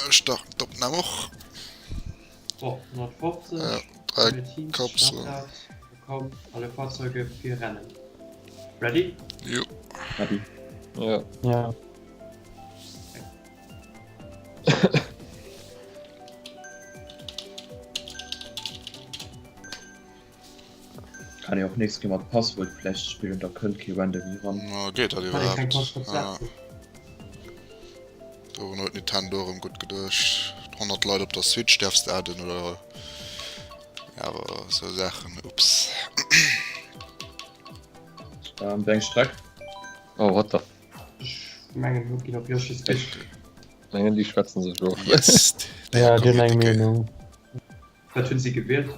Ech starten d'Opnahm och. Bon, 150, Ja, 3 alle Teams, Kapseln. Startdaten bekommen, alle Fahrzeuge, 4 Rennen. Ready? Jo. Ready. Ja. Ja. Kann ee och nächst Kéier mat Passwuert vläicht spillen, da kënnt kee random méi ran. Na, geet dat Kann ee keng iwwerhaapt? Passwort Ah. setzen? Do huet Nintendo erëm gutt geduecht. 100 Leit op der Switch däerfs de adden oder awer sou Saachen. Ups. Ähm, wéi eng Streck? Oh, what the f. Ech mengen mir ginn op Yoshi's Fish. Mengen déi schwätzen sech of. Yes, Ja, déi hunn eng Meenung. Wat hunn si gewielt?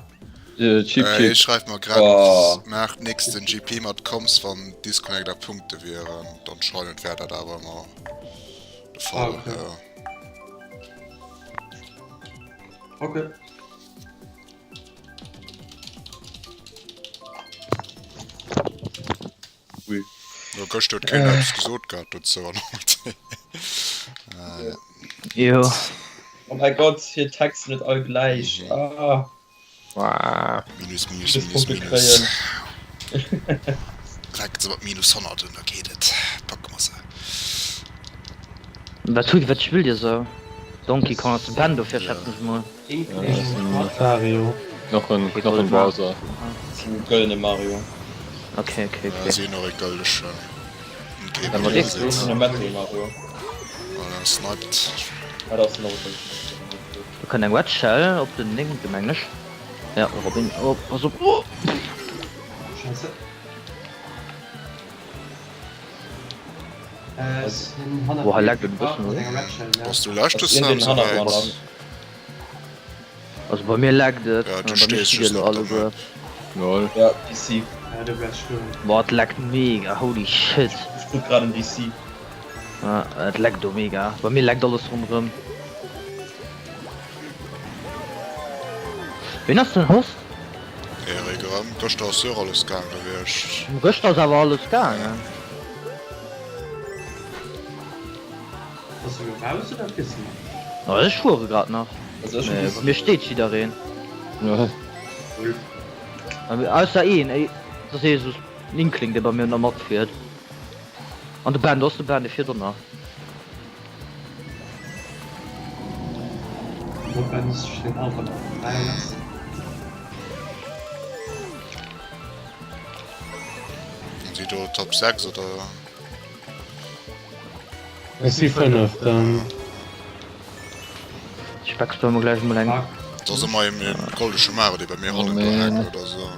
Cheap Äh, cheap. ech schreift mer grad Oh. maacht nächsten GP mat Comms wann Disconnect a Punkte wieren. Anscheinend wär dat awer ëmmer de Fall. Ah, okay. Ja. Okay. Ui. Jo, gëschter huet keen eppes gesot gehat dozou an haut. Jo. Oh mein Gott, hir Texte net all gläich. Mhm. Ah. Minus, minus, Minus minus, Punkte minus. kréien. Direkt se mat minus 100 un, da geet et. Packe mer se. Wat hutt, wat spillt dir sou? Donkey Kong ass de Ben dofir, schätzen ech mol. Mario. Knochen, Knochen Bowser. Den gëllene Mario. Okay, okay, okay. Si hunn och ee gëllegen. Den Metal Mario. Voilà, sniped. Ah, dat ass den och e gëllegen. Do kënnt eng Red Shell op den 9. mengen ech. Ja, Robin, oh, pass op. Oh! Scheisse. Boah, hei laggt et e bëssen, oder? Bass du leschte Sam souwäit? Also bei mir laggt et, Ja, du bei mir stees steet just elo net op der alleguer. Map. Lol. Ja, DC. Boah, et laggt mega, holy shit. Ech krut grad en DC. Ja, et laggt do mega. Bei mir laggt alles ronderëm. Ween ass den Host? Erik erëm. Gëschter ass jo och alles gaang gewiescht. Gëschter ass awer alles gaangen. Bass du lo raus oder fiers du nach? Oh, ech fuere grad nach. Also ech Mee bei mir steet jiddereen. Lol. Ausser een, ey, dat ass ee sou en Inkling dee bei mir nach matfiert. An de Ben, do ass de Ben, dee fiert och nach. Si do Top 6 oder? Ech si Fënneften. Ech backstore mer gläich emol eng. Et ass ëmmer een goldege Mario dee bei mir hannen do hänkt oder sou.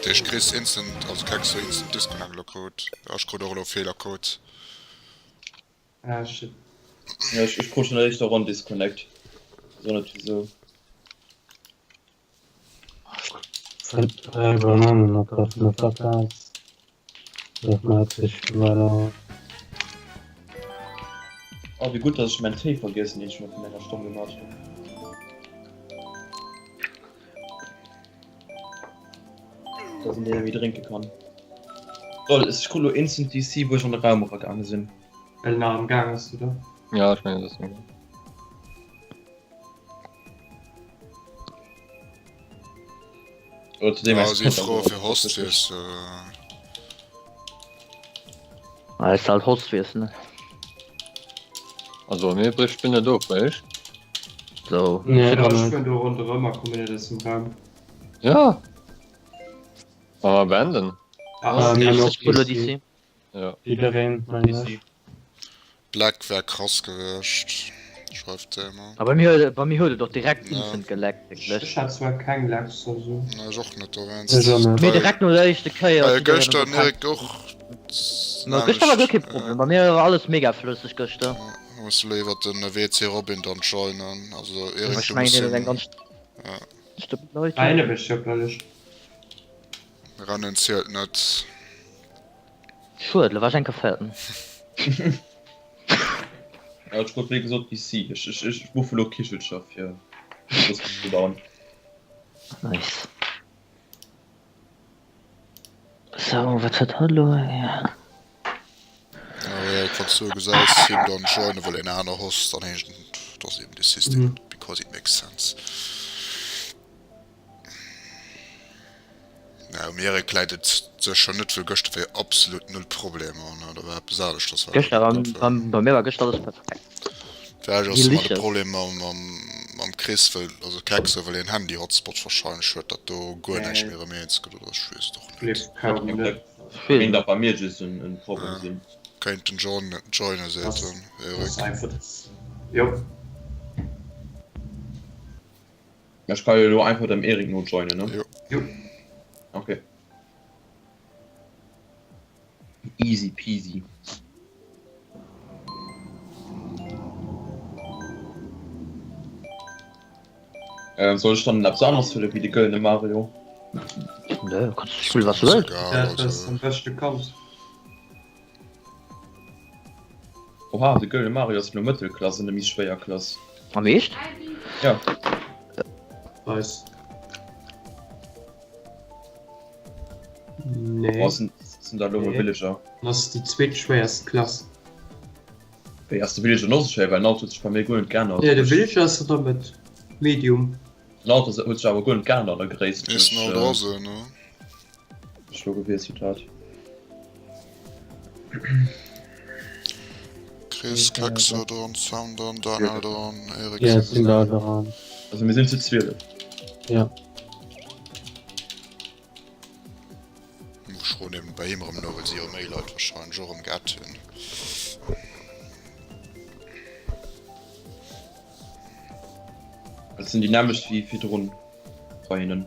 Deech kriss instant, also kecks du instant Disconnect elo krut. Ech krut och elo Feelercode. Ah shit. Ja, ech, ech krut schon der éischter Ronn Disconnect. Wees och net wisou. 3 Bananen op der fënnefter Plaz. Dat mellt sech voilà. Oh, wéi gutt, dass ech mäin Téi vergiessen, deen ech mer virun enger Stonn gemat hunn. Dass een deen net méi drénke kann. Lol, ech krut elo instant DC, wou ech an de Raum eragaange sinn. Well en nach am Gaang ass, oder? Ja, ech mengen, dat ass am Gaang. Oder zu deem Ah, si froe fir Host wiessel. Ah, ist halt Host wiessel, ne? Also mir bricht bin net of, wéi? So. Nee, Ech och net. fueren do ronderëm a kommen net aus dem Raum. Ja. Wollen wir beenden? Ah, Ah, mir hunn och Ich pulle DC. DC. Ja. Jiddereen, mengen ech. Black wär krass gewiescht, schreift de ëmmer. A bei mir, bei mir huet et och direkt Ja. instant geleckt, wierklech. Ech hat zwar keng Lags oder sou. Nee, ech och net dowéinst. Ech och net. Mee direkt no der éischte Kéier Well ass jiddereen gëschter op den Eric och Ma gëschter war guer kee Problem, bei mir war alles mega flësseg gëschter. Ja, muss elo iwwer den WC Robin dann joinen. Also Eric, Ech du mengen muss deen huet eng him ganz ja. stabil Leitung. Ah, hinne bech jo wëll ech. Rennen zielt net. Schued, lo war ech eng Kéier féierten. Ja, ech krut wéi gesot DC. Ech, ech, ech buffen elo Kichelcher fir Rüstung ze bauen. Nice. Sou, wat huet hatt elo? Oh, Eric. Wann s du gesäis him dann joinen well een aner Host, dann heescht et dat ass eben de System because it makes sense. Mä um Erik läit et sécher net, well gëschter war jo absolut null Problemer, ne? Da war eppes aneschters wat Gëschter war net war. bei mir war gëschter alles perfekt. Vläicht ass ëmmer de Delicious. Problem mam, mam, mam Chris, well, also Kekse, well hien Handy-Hotspot wahrscheinlech huet, dat do guer näischt Nee. méi erëm eens gëtt, oder ech weess et och net. Gleef kaum net. Kéint och bei mir just en Problem Ja. sinn. Kéint den John joinen, seet Das, den das Erik. einfach. Jo. Ech ka jo elo einfach dem Eric no joinen, ne? Jo. Jo. Okay. Easy peasy. Ähm, soll ech dann eppes aneres huelen wéi de gëllene Mario? Nö, kanns du spillen wat du wëlls. Egal, Dat wat also. am beschte kanns. Oha, de gëllene Mario ass elo Mëttelklass an net méi Schwéierklass. Am Eescht? Ja. Nice. Nee. Oh, sinn, sinn da elo mol Nee. Villager. Dat ass déi zweetschwéierst Klass. Wéi ass de Villager noch sou schwéier? Well den Auto huet sech bei mir guer net geännert. Nee, de Villager ass an der Mëtt. Medium. Den Auto huet sech awer guer net geännert an der Gréisst, wou Missten ech, all dra sinn, ne? ech lo gewiesselt hat. Chris, Kekse dran, Sam dran, Daniel dran, Erik Ja, sinn da sowieso. dran. Also mir sinn zu 12. Ja. Muss ech froen eben bei him erëm no, well si jo méi Leit wahrscheinlech och erëm geadd hunn. Dat sinn déi nämmlecht wéi virdrun bei hinnen.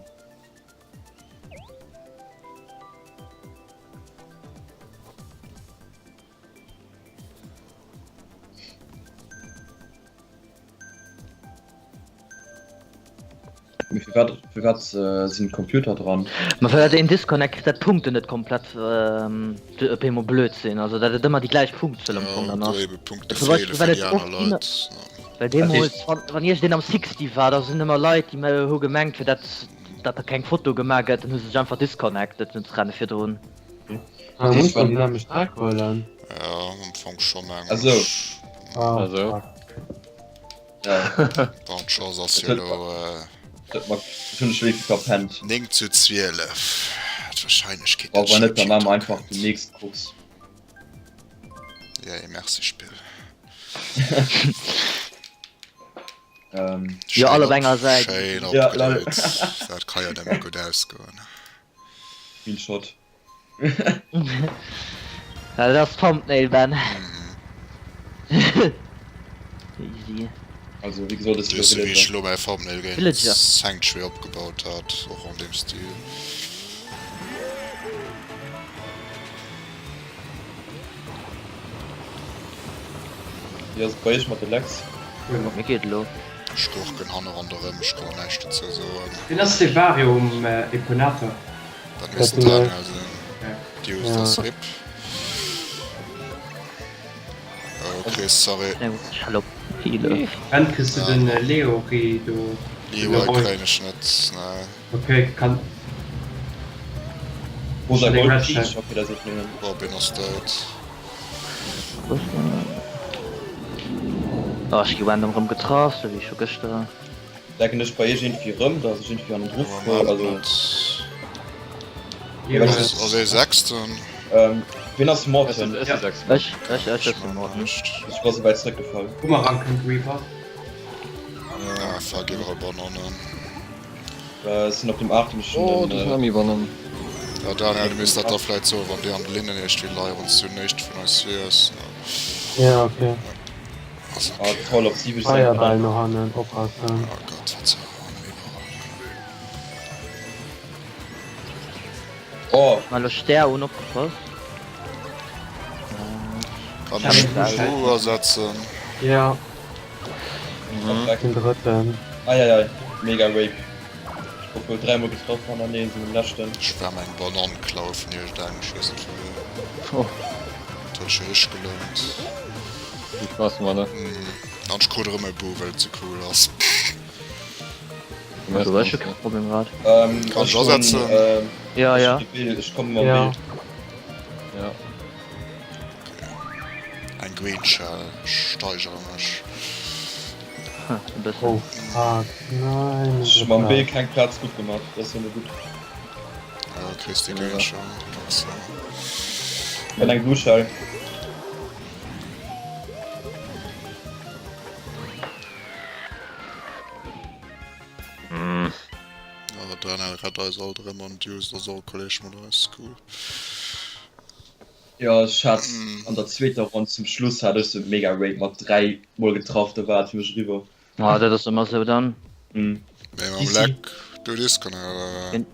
Mee firwat, firwat sinn d'Computer dran? Ma well dat een Disconnect kritt, dat d'Punkten net komplett op eemol blöd sinn, also dat et ëmmer déi gläich Punktzuel am Fong dann ass. Zum Beispill well et oft ëmmer, well deemools wann wann iergendeen am 60 war, da sinn ëmmer Leit déi mer hu gemengt fir dat dat da keng Foto gemaach gëtt, dann hu se sech einfach disconnected den Renne virdrun. Ah, muss man déi nämlech Streck huelen? Ja, am Fong scho mengen Also. ech. Ah, Also. fuck. Ja. Bon, d'Chance ass jo elo Dat hunn ech wéi verpennt. 9 zu 12. D'Wahrscheinlechkeet, Wa datt net, da Shapeshifter maache mer einfach kënnt. déi nächst Course. Yay, merci Spill. Ähm. Jo, all op enger Säit. Schéin Ja, lol. opgedréit. Dat ka jo nëmme gutt ausgoen. Screenshot. Ja, dat ass d'Thumbnail, Ben. Easy. Also wéi gesot, ech Weess du wéi ech Villager. elo mäi Thumbnail géint Villager. Sanctuary opgebaut hat, och an deem Stil. Wéi ass et bei iech mat de Lex? Mir geet elo. Ech gurken hanne ronderëm, ech kann näischt dozou soen. Wien ass dee Vario um Equinator? Dat misst den Daniel sinn. Deuce ass rip. Oh Chris, sorry. Wann kriss du den Leori do? Leroy kréien ech net, nee. Okay, kann. Rosa Gold Peach, okay, dat ass net. Robin ass dout. Oh, ech gi random rëm getraff, sou wéi scho gëschter. Decken ech bei iech iergendwéi rëm, dass ech iergendwéi an den Ruff fuer, also. Ass ee Sechsten? Wien ass Morton? Ech si Sechsten. Ech, ech, ech sinn Morton. Ech war souwäit zréckgefall. Bumerang kënnt Reaper. Ah fuck, iwwerall Bananen. Ech sinn op dem 8. Ech hunn Oh, den. do sinn nach méi Bananen. Ja Daniel, du misst dat da vläit soen, wann déi an de Linnen iergendwéi leien, wann s du den éischte vun eis wiers. Ja, okay. Ass Ah, okay. toll, op 7 Feierball no hannen, oppassen. Oh Gott, wat soll an iwwerall. Oh! Mal lo Stär un opgepasst. Kann ech den Buu ersetzen? Ja, Mhm. den drëtten. Eieiei, mega Rape. Ech gouf wuel dräimol getraff hannernees an dem leschten. Ech war meng Banann klaue vun iergendengem, ech weess net vu wem. Oh. Dat huet sech richteg gelount. Vill Spaass domadder. An ech krut erëm e Buu, well et sou cool ass. Also ech hu kee Problem grad. Ähm, Kann ech ech ersetzen? hunn, ähm, Ja, ech ja. hunn de Bill, ech komme mam Ja. Bill. Ja. Eng. Green Shell. Ech steigere mech. E bëssen. Oh fuck, nein. Ech hu mam Wee keng Plaz gutt gemaach, dat ass jo net gutt. Ja, kriss de Green Shell. Pass op. An eng Blue Shell. Ja, Daniel rett eis alt erëm an Deuce ass och e Kolleg mat eis. Cool. Jo ech hat an der zweeter Ronn zum Schluss hat ech se mega rape mat 3 mol getraff, do war et fir mech eriwwer. Ah dat ass ëmmer sou dann. Mee mam Leck do disconnect oder?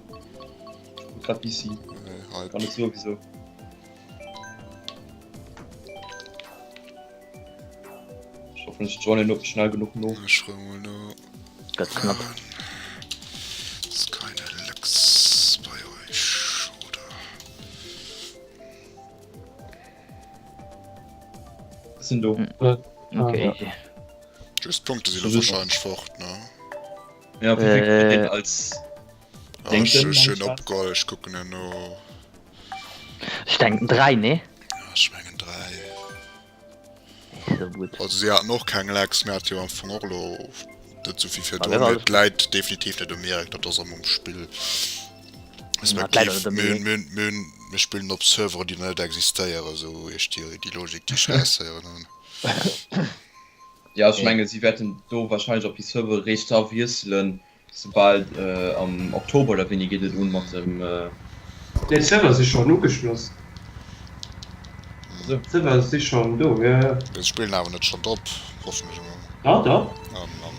Grad DC. Kann net soe wisou. Ech hoffen ech joinen op schnell genuch no. Ech froe mol no. Gëtt knapp. Ass keine Lecks bei euch oder? Sinn do. Okay. Ah, Just Punkte sinn wahrscheinlech fort, ne? Ja, wéi vill kritt een als Ah, Denken? ech ech hunn opgeholl, ech kucken herno. Ech denken 3, nee? Ja, ech mengen 3. Sou gutt. Also si haten och keng Lecks, mir hate jo am Fong och elo net sou vill Ma virdrun, mir mee war et läit definitiv net um Mirek, dat ass am um Spill. Ma et läit Respektiv net um mir hunn, Mirek. mir hunn, mir hunn, mir spillen op Serveren, déi nach net existéieren, sou iech déi, déi Logik, déi ech eraushéieren hunn. Ja, ech menge si wäerten do wahrscheinlech op déi Servere réischt da wiesselen, soubal am Oktober oder wéini geet et un mat dem. Nee, d'Server si schonn ugeschloss. D'Server si schonn do, jo jo. Mee se spillen awer net schonn drop, hoffen ech emol. Dach, dach. Ah, Mann.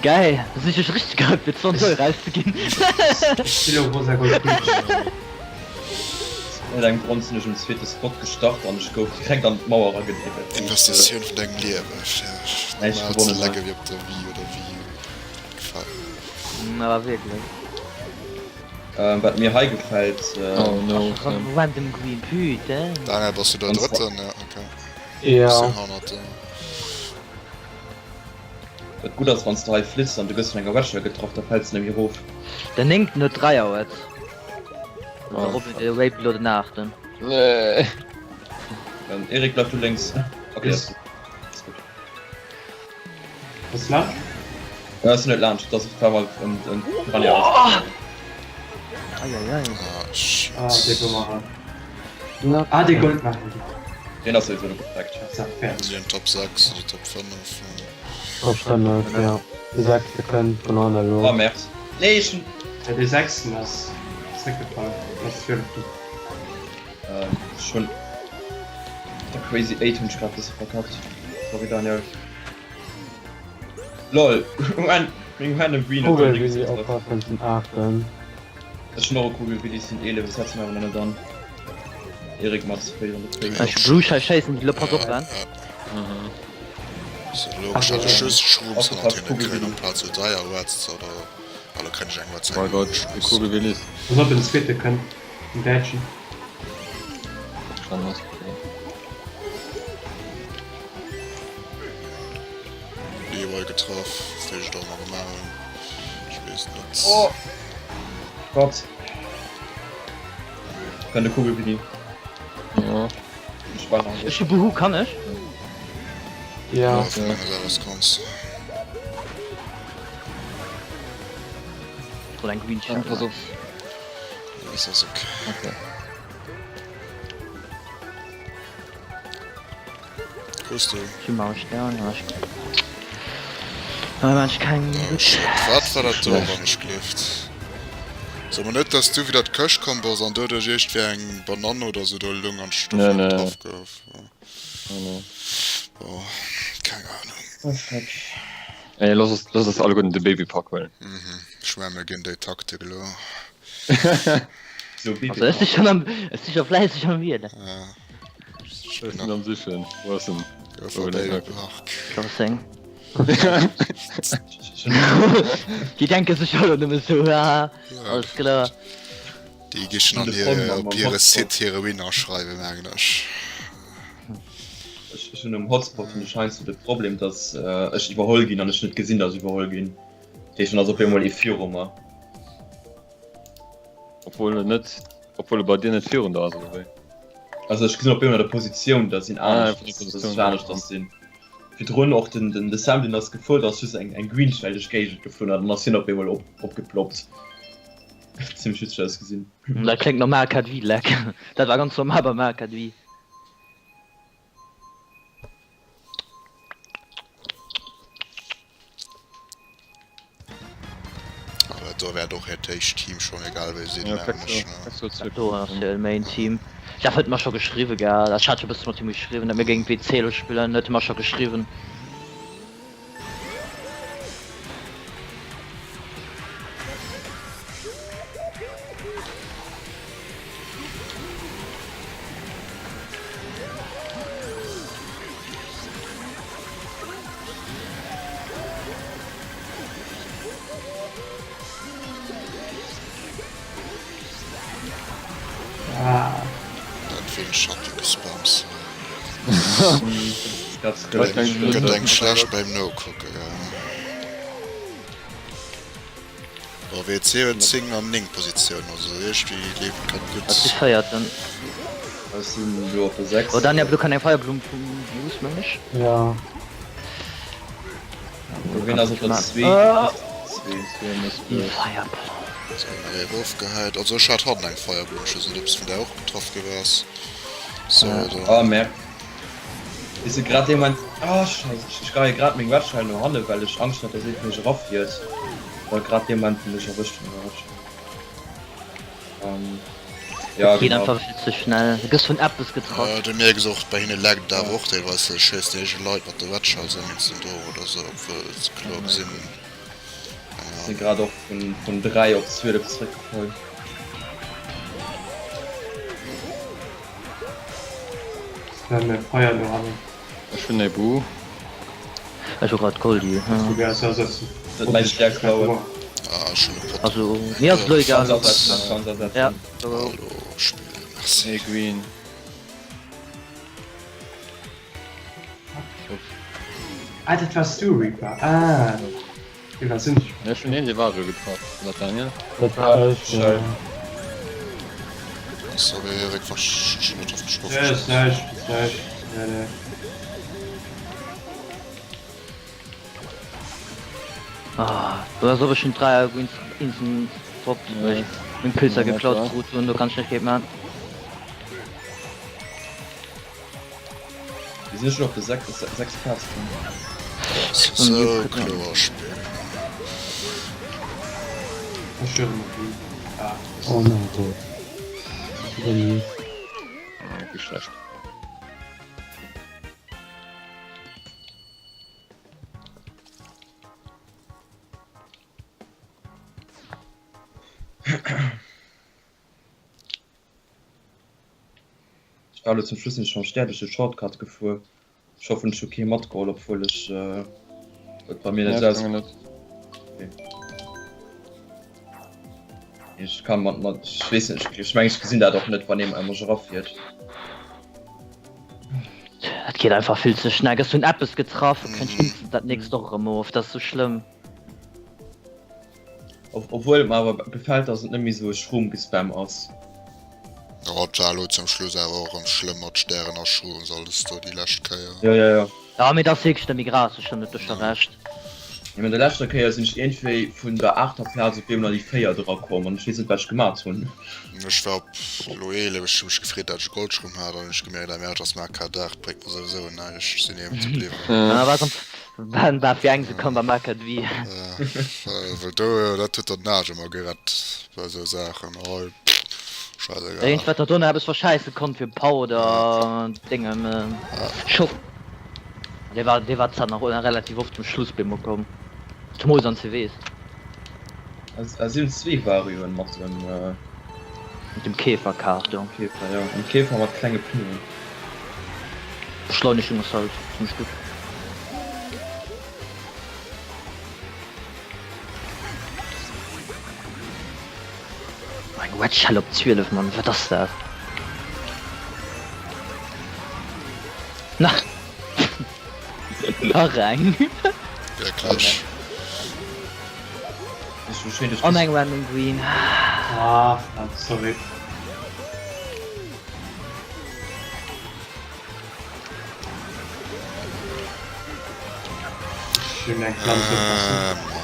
Geil, da sin ech ech richteg gehypt fir 20 Euro auszeginn. Kilo rosa Goldfisch. Mat engem Grond sinn ech um zweete Spot gestart an ech gouf direkt an d'Mauer eragedriwwen. Investitioun vun dengem Liewe fir Näischt normal ze gewonnen legge hat. wéi op der Wii oder Wii U. Gefällt mir. Awer wierklech. Wat mir hei gefällt. Oh no. Ach, random green, putain. Daniel, bass du der Drëtten? Ja, okay. Ja. Ech sinn hannert der. Wat gutt ass, wann s de hei flitts an du gëss vun enger Wetschel getraff, da fäls de nämlech erof. Den néngten huet 3 Auer. De Robin, de Rape elo den aachten. Nee. Ähm, Erik, bleif du lénks. Okay, ass gutt. Ass gutt. Ass laanscht? Ja, ass net laanscht, dat ass war mal en, en Piranha. Oh! Eieiei. Ah, shit. Ah, dee Bumerang. Na, Ah, dee Goldbarren. Deen ass sowieso net perfekt. Das ist fertig. Si an Top 6 oder Top 5. Top 5, ja. De sechste kënnt vun an elo. Oh, Merd. Nee, ech hunn. Ja, dee sechsten ass zréckgefall. Dat ass zwieleften. Äh, schon. Der Crazy 8 hunn ech grad bësse verkackt. Sorry, Daniel. Lol, meng random Green huet Kugel guer Willi nix getraff. oppassen den aachten. Ech hunn och e Kugel Willi, sinn 11, ech setzen awer nach net an. Erik mat féierende Féiss. Ech Blue Shell schéissen déi lo, pass op ben. Mhm. So logesch, hat ech just Shrooms hannert Opgepasst, hinne Kugel kréien Willi. amplaz sou 3 Awards oder ah lo kréien ech eng Award Oh mein Gott, de Kugel Willis. Pass op, en zweete kënnt, en Däitschen. Schon was. Leroy getraff, wéi ech et och ëmmer gemaach hunn. Ech weess net. Oh Gott. Kann de Kugel Willi. Ja. Ich war noch Ech hu Buhu, kann ech? Ja. Ja, vun menger Säit aus kanns. Oder eng Green Shell. Pass op. Das ass okay. Okay. Hues du? Ech hu mar e Stern, ja ech. Hei man ech keng. Oh shit, wat war dat do wann ech gelift? So mer net dass du wieder d'Këscht komm bass an doduerch iergendwéi eng Banann oder sou do lung an Nee, d'Stoff nee. getraff gouf. Nee, nee. Boah, keng Ahnung. Oh fuck. Ey, lass uns, lass uns alleguerten de Babypak huelen. Mhm, ech mein mir ginn déi Taktik elo. So, Also ech si schon am, ech si scho fläisseg am Wielen. Ja. Ech sinn am Sichen. Wou ass en? Go for Babypark. Crossing. Déi denke sech elo nëmme sou, haha, alles kloer. Déi gi schon an hir, op hire Site hire Winner schreiwen, mengen ech. Ech hunn um Hotspot hunn ech heiansdo de Problem, datt ech iwwerholl ginn an ech net gesinn, datt ech iwwerholl ginn. Dat heescht, dann ass op eemol ee viru mer. Obwuel en net, obwuel e bei dir net virun der ass, oder wéi? Also ech gesinn op eemol an der Positioun, dass een Ah, anescht, vun der dass Positioun, ech aneschters sinn. Virdrun och den, den, de Sam, deen ass gefuer, da ass just eng, eng Green Shell duerch d'Géigend geflunn an dann ass hien op eemol op, opgeploppt. Zimmlech witzeg ausgesinn. Dat kléngt no Mario Kart Wii Lag. Dat war ganz normal bei Mario Kart Wii. Aber do wäert och hiert éischt Team schon egal wéi sinn, Ja, mengen ech, ne? Plexo, Dat do ass jo e Main Team. Jeff huet mer scho geschriwwen gehat, ech hat scho bësse mat him geschriwwen, dat mir géingen WC elo spillen, huet e mer scho geschriwwen. Ah. Dat vill Schattegespams. Gëtt Gëtt engem schlecht beim Nokucken, gell. Bon, WC huet 10 an 9 Positioun, also iergendwéi leeft et grad Dat si gutt. véierten. Ech sinn elo op der 6. Oh Daniel, du kann eng Feierblumm vum Blues, meng ech. Ja. Wien ass op der 2? Ah. 2. Déi Feierblumm. So, eng Réi erofgehäit. Also ech hat hannen eng Feierblumm, ech weess net, ob s de vun där och getraff gi waars. So, da. Ah, Merk. Weess de, grad dee Moment, ah Scheiss, ech geie grad meng Red Shell no hanne well ech Angscht hat, dass ee vu mech erafiert. War grad dee Moment wou mech erwëscht vun der Red Shell. Ähm, ja Et geet genau. einfach vill ze schnell, du gëss vun eppes getraff. Du mierks och, bei hinne laggt et awer och deelweis, se schéissen eege Leit mat der Red Shell se am do oder sou, obwuel se kloer gesinn. Ech sinn grad och vun, vun 3 op 12 zeréckgefall. Feier do hannen. Ech hunn e Bu. Ech hu grad Goldie. Dat mäi Stär klauen. Ah, ech hunn e Pot. Also mir ass et elo egal. Kannst ersetzen, kannst ersetzen. Ja. Hallo, Spill, merci. Ee Green. Ah, dat wars du, Reaper. Ah. Dee war sinn ech. Ech hunn een dee Wario getraff. War dat Daniel? Dat war ech, ja. Sorry Eric, war ech hun net drop gesprochen. Nee, ass näischt, ass näischt. Nee, nee. Ah, do ass och ech hun 3 Insen droppt, well ech meng Pilzer geklaut krut hun, do kann ech näischt géint man. Mir sinn schon op de 6 6 Plaz komm. Sou kloer Spill. Ech stören mat Wii. Ah. Oh mein Gott. Remis. Wéi schlecht. Ech war elo zum Schluss sinn ech mam Stär duerch de Shortcut gefuer. Ech hoffen ech hu kee matgeholl, obwuel ech et bei mir net esou aus. Ech kann mat mat ech weess net, ech mengen ech gesinn dat och net wann ee mech erafiert. Et geet einfach vill ze schnell. Gëss vun eppes getraff, kënnt instant dat nächst och erëm of. Dat ass sou schlëmm. Obwuel et mer awer gefält, dass et net méi sou e Schroom-Gespam ass. Jo, et war elo zum Schluss awer och erëm schlëmm mat Stären a Shrooms alles do déi lescht Kéier. Jo, jo, jo. Jo, mee et ass wierklech net méi grasseg, dann huet de scho Recht. Jo, mee der leschter Kéier sinn ech iergendwéi vun der aachter Plaz op eemol an déi véiert erakomm an ech weess net, wat ech gemat hunn. Ech war op elo 11, ech hu mech gefreet, dat ech e Goldschroom hat an hunn ech gemierkt, ah merde, ass Mark K8, bréngt mer souwisou näischt, sinn 11 ze bliwwen. War war fir eng Sekonn beim Market wéi. Well do, dat huet der den Aarsch ëmmer gerett bei esou Saachen. Hei, scheißegal. Eent wat der do nach eppes verschäisse konnt fir Pau oder Dengem Schock. Dee war, dee war zwar nach relativ oft zum Schluss bemol komm, zumools an CWs. A si hunn zwee Varioen mat dem. Mat dem Käferkart, jo. Käfer, jo, en Käfer mat klenge Pneuen. Beschleunegung ass halt zimmlech gutt. Eng Red Shell op 12 Mann, wat ass dat? Nach nach eng. Wierklech. An eng random green. Ah, verdammt, sorry. Ech hunn eng Planz verpassen. Ah, Mann.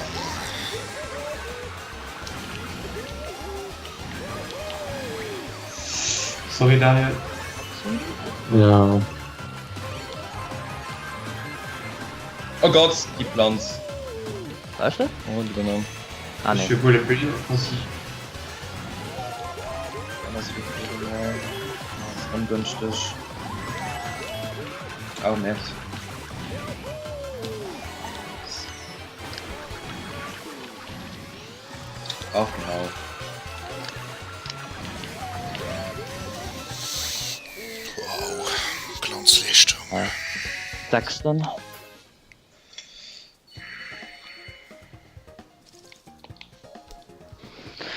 Sorry Daniel. Ja. Oh Gott, déi Planz. War ech dat? Oh, déi Banann. Ah, nee. Ech hu Bullet Bill verpassen. Dann ass et ongënschteg. Oh Merde. Ach genau. Wow, Glanzleeschtung. Sechsten.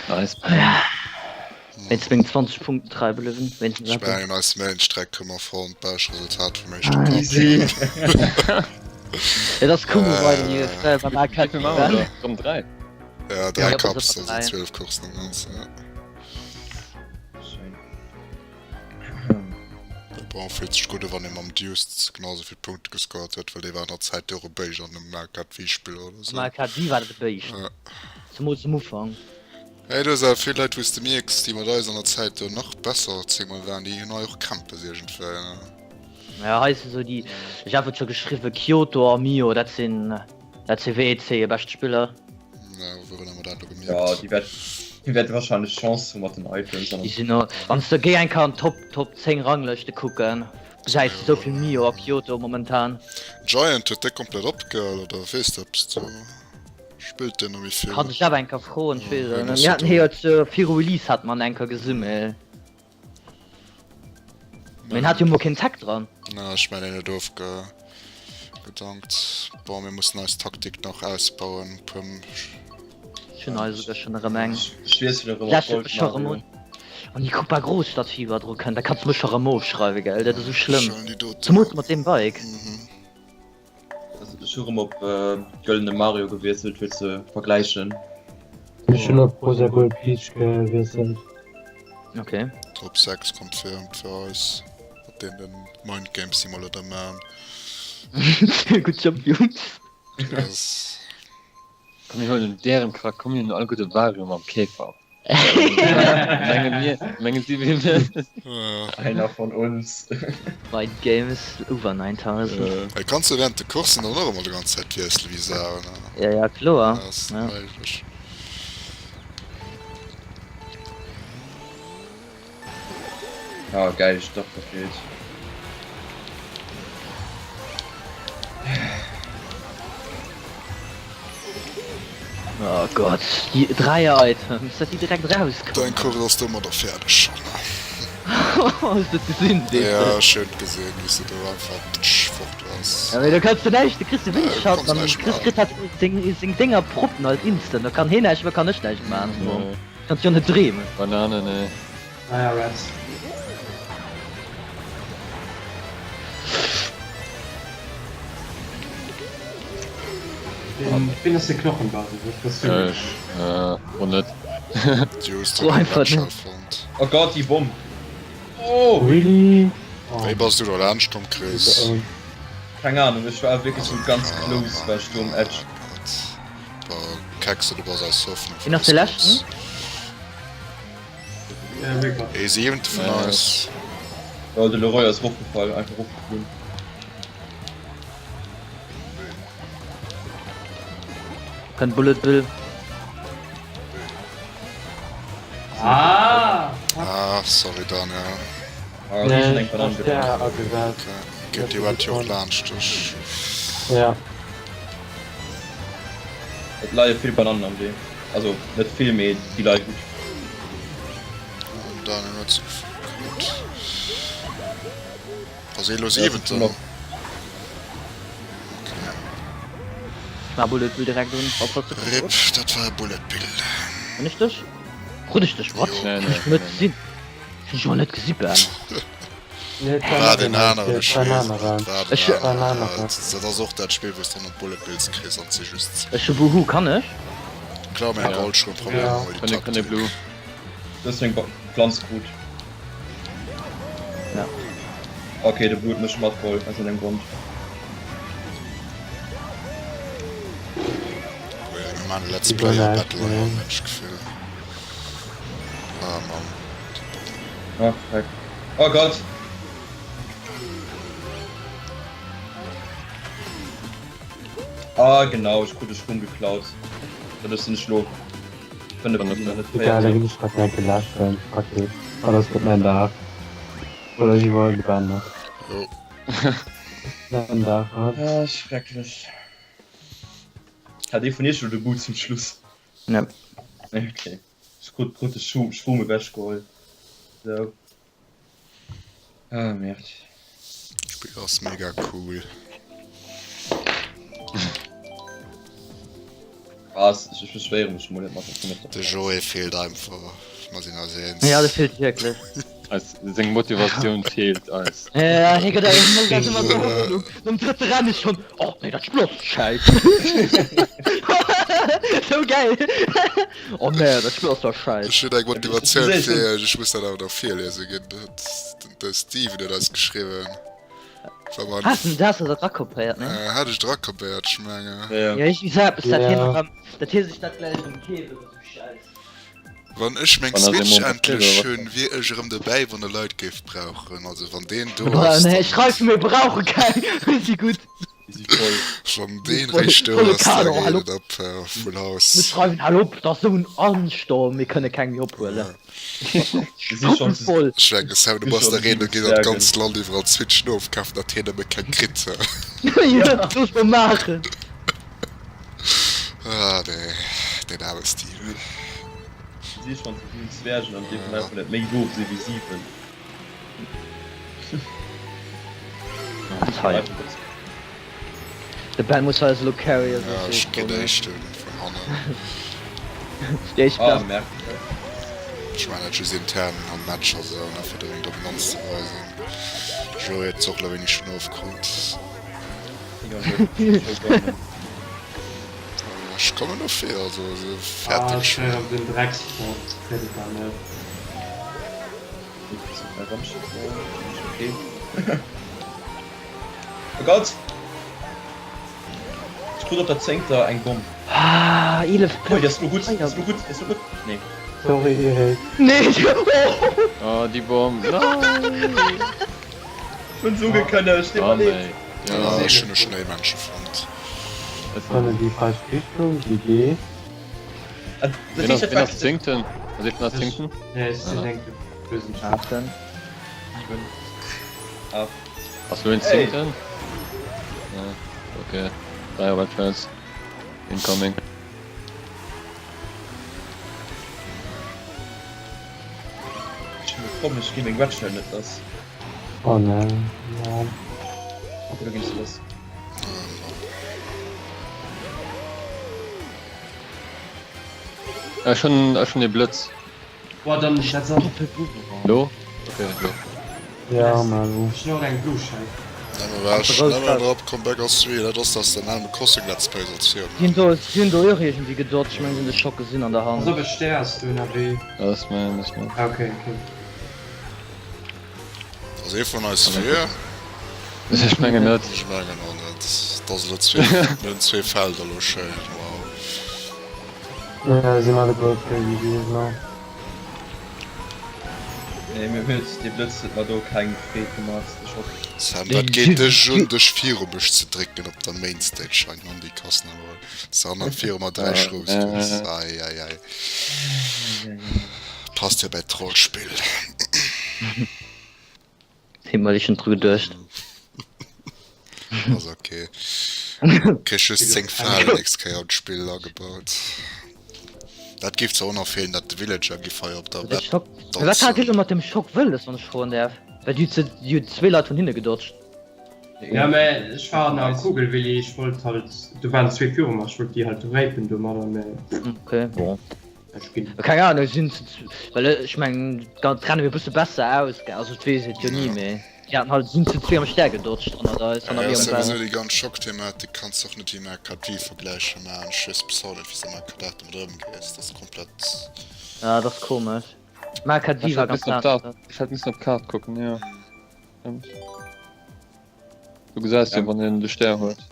Nice. Ja. Wéinst meng 20 Punkten trei bliwwen. Wéinstens Ech eppes. mengen eis Mellenstreck hu mer fonnt, bescht Resultat vum éischte Cup. Easy. Et ass cool bei déi Fréier beim Wéi vill maache mer da? Rëm 3? Ja, 3 Ja, Cups, also 3. 12 Coursen am Ganzen. Ja. Schéin. Bon, fillt sech gutt u wann ee mam Deuce genau esou vill Punkte gescored huet, well dee war an der Zäit jo och e Béischt an dem Mario Kart Wii Spill oder Am sou. Mario Kart Wii war dat e Béischt. Ja. Zemools um Ufank. Hey, do ass awer vill Leit wou s de mierks, déi mat eis an der Zäit do nach besser zéngmol waren, déi hunn hei och Krämpes iergendwéi, ne? Ja, hei si sou déi, ech hat et scho geschriwwen, Kyoto a Mio, dat sinn, dat si WEC bescht Spiller. Ja, wourun hu mer dat elo Ja, gemierkt? déi wäert, déi wäerte wahrscheinlech Chance hu mat den Items an. Déi sinn och, wann s de géi eng Kéier an d'Top, Top 10 Ranglëschte kucken, gesäis de sou vill Mio a Kyoto momentan. Giant huet dee komplett opgehal, oder weess de eppes do? Spillt deen nach méi vill? Kann ech awer eng Kéier froen, ech weess et net. Mir haten hie jo viru Release hate mer en eng Kéier gesi mee mee en hat jo mol keen Tag dran. Na ech mengen en huet ofgedankt. Bon mir mussen eis Taktik nach ausbauen puer. Ech hunn hei esouguer schonn erëm eng. Ech wiesselen erëm op Lächelt Gold mech scho erëm Mario. un. Wann déi Koopa Großstadtfieber dru kënnt, da kanns de mech scho erëm ofschreiwen, gell? Dat ass esou schlëmm. Ech huelen déi doten. Zemools mat deem Bike. Ech hu rem op Gëllene Mario gewiesselt fir ze vergläichen. Ech hunn op Rosa Gold Peach gewiesselt. Ok. Top 6 confirmed fir eis mat deenen Mind Games déi mer elo da maan. Gutt Job Jungs. Yes. Komm mir huelen dären Charakter, komm mir hunn alleguer de Wario mam Käfer. Menge mir, menge si mir. Einer von uns. Mind Games over 9000. Hei kanns du während de Coursen dann och ëmmer de ganz Zäit wiesselen wéi Sau ne? Ja ja kloer. Dat ass Ja. méiglech. Ah geil, ech dach verfehlt. Oh Gott, déi Dräier Items, dat déi direkt rauskommen. Dein Course ass domadder fäerdeg schon. Hues de et gesinn, weess de? Ja, ech hunn et gesinn, wéi s de do einfach tsch fort waars. Ja mee do kanns de näischt, du kriss de Ja, du Windschatten kanns an näischt kriss maachen. kritt hat seng seng Dénger proppen halt instant, do kann heen näischt man, kann ech näischt man. Nee. Kanns jo net dreemen. Banane, nee. Ah ja, Reds. Wien, wien ass de Knochenbase? Dat bass du. Ech, äh, och net. Just Fro huet einfach den net. Red Shell fonnt. Oh Gott, déi Bomm! Oh! Really? Oh. Wéi bass du do laanscht komm, Chris? Keng Ahnung, ech war wierklech sou ganz close, war ech do um Edge. Kexe, du bass eis Hoffnung Wien ass de leschten? Ee siwente vun eis. Jo, de Leroy ass rofgefall, einfach rofgeflunn. Kënnt Bullet Bill. Ah! Fuck. Ah, sorry Daniel. Ah, Nee, eng ech Banann ass der agesat. Okay. Geet déi Wett jo och laanscht dech. Ja. Et leie vill Banannen am Wee. Also net vill, mee déi leie gutt. An Daniel huet se krut. Ass ee lo siwenten? Okay. Ech maach Bullet Bill direkt un. Oppasse. Rip, dat war e Bullet Bill. Hunn ech dech? Krut ech dech? What? Jo. Nee, Hunn nee, ech net nee. gesinn. Hunn ech och net gesi Ben. Nee, et war War net den een aneren, et ech war en weess et, aneren. war den Ech- War en aneren. aneren. Dat ass och dat Spill, wou s de 100 Bullet Bills kriss an et si just. Ech hu Buhu, kann ech? Klar, mir Ja. alt schon probéieren Ja. mol déi Kann e, kann e Taktik. Blue. Du hues eng Pflanz krut. Ja. Okay, de Blue huet mech matgeholl aus engem Grond. Mir maachen e Let's Play a Battle Royale, hunn ech d'Gefill. Ah Mann, déi Bomm. Ah fuck. Oh Gott! Ah genau, ech krut de Schwung geklaut. Doduerch sinn ech lo 5 ginn an net 4. Egal, da ginn ech grad enke läschen. Fuck it. Oh, dat ass net mäin Dag. Oder ech iwwerhuelen de Ben nach. Jo. Mäin Dag hat. Ah, schrecklech. Hat ee vun iech lo de Boot zum Schluss? Nee. Nee, okay. Ech krut krut de Schu Schwung ewechgeholl. Sou. Ah, merde. D'Spill ass mega cool. Ah, ech ech beschwéiere mech mol net mat der fënnefter De Plaz. Joé feelt einfach. Mer sinn eis eens. Ja, de feelt wierklech. Eis seng Motivatioun feelt eis. Ja, hie gëtt eis emol dat ëmmer esou Hoffnung. Nom drëtte Rennen schonn, Oh nee, dat Spill ass schäiss. Sou gäil. Oh nee, dat Spill ass doch schäiss. Ech hunn eng Motivatioun fir iech, ech muss dat awer nach virliese ginn. De Steven huet eis geschriwwen. Has du dat rakopéiert, ne? Hat ech drakopéiert, ech mengen. Ja, ech wéi eppes, dat hien erëm, dat hie sech dat gläich erëm keeft oder sou Schäiss. Wann ech meng Wann ass Switch ee Moment endlech oder hunn, wier ech erëm dobäi, wann e Leit géif brauchen. Also wann deen do Mir ass, nee, dann. schreif mir brauche keng, mir si gutt. Mir si voll. Wann deen Voll, réischt do volle ass, da Kader, geet hal et op. op Full Mir House. schreiwen hal op, dat ass esou en Anstorm, mir kënne keng méi ophuelen. Mir si schonn zu. Voll. Ech mengen, Sam, du Mir bass schonn der siwe Reeno, geet an Zwergen. d'ganzt Land iwwerall d'Switchen ofkafen, datt hien nëmme keng kritt. Jo, looss mol maachen. Ah nee, deen aarme Steven. Si schonn zu vill Zwergen an dierfen einfach net méi doof si wéi 7. De Ben muss eis elo carryen, Ja, ech ginn éischten vun hannen. Déi éischt Ah Plaz. merk. Ech man dat just intern am Match a sou, ne fir do meng Dominanz ze weisen. Joe huet d'Zoch lo wéineg schonn ofkrut. Ech kommen no vir, also se Ah, fäerte ech mech. op den Dreckspot kritt et dann net. Oh Gott! Ech krut op der zéngter eng Bomm. Ah, 11 Oh, déi ass lo gutt, déi ass lo gutt, déi ass lo gutt. Nee. Sorry Eric. Nee! Oh, déi Bomm. Nein! Ech hunn se ugekënnegt, deet Oh mer leed. nee. Ja, Ja. ech hunn e Schnéimännche fonnt. Wann en déi falsch Richtung, GG. Dat Wien heescht, ass, dat wien war ass zéngten? Ass ee vun eis zéngten? Nee, ech sinn enke bösen Typ. Achten. 7, 8. Ass lo een Hey! zéngten? Ja, okay. Dräi Red Flags. Incoming. Ech hunn e Problem, ech gi meng Red Shell net lass. Oh nee, ja. Okay, lo ginn ech se lass. Ech hunn, ech hunn ee Blëtz. Boah, dann dat ass Lo? Okay, lo. Ja, mal lo. Ech hunn och eng blo Schell. Nëmme wech, nëmme drop, Comeback ass wéi, dat ass dass den Animal Crossing Let's Play solls Si hunn virmachen. do, si hunn do och iergendwéi gedodged, ech mengen si hunn de Schock gesinn an der Pass Hand. op, e Stär ass do ënnerwee. Dat ass mäin, dat ass mäin. Ah, okay, okay. Ass ee vun eis vir? Ech mengen net. Ech mengen och net. Et ass elo zwee, mir hunn zwee Felder elo schéin, wow. Ja, sinn alleguer fir GG elo. Nee, mir huet dee Blëtz huet mer do keng Freed gemaach, de Schock. Sam, wat geet dech un, dech viru mech ze drécken op der Mainstage hei, Nandi Kassnabel? Sam, viru mer 3 Schroos kriss, ei ei ei. Passt jo bei d'Rollspill. Deemol ech schon dru geduecht. Ass ok. Kriss just 10 Falen nächst Kéier an d'Spill agebaut. Dat géif zwar och nach feelen, dat de Villager giff hei op der De Map Schock. Mee wat hat Dir danzen. elo mat dem Schock wëlles, wann ech froen däerf? Well Dir hutt jo zwee Leit vun hinne gedodged. Ja, mä ech war an der Kugelwilli, ech wollt halt, do waren zwee viru mer, ech wollt déi halt rapen domadder, mä. Ok, bon. Ech ginn. Keng Ahnung, ech sinn, well ech mengen d'Renne wier e bësse besser aus, also et weess et jo ni, mee déi haten halt, sinn zu zwee am Stär gedodged hannert eis, hannert Ja, mir um souwisou Bau. déi ganz Schockthematik kanns de och net wéi Mario Kart Wii Vergläicher maachen. Ech weess bis haut net wéi se Mario Kart 8 domat ëmgees, dat ass komplett. Ja, dat ass komesch. Mario Kart Wii Ech war hätt ganz missen op anescht. d'Kaart, ech hätt missen op d'Kaart kucken, jo. Stimmt. Du gesäis jo wann een de Stär huet.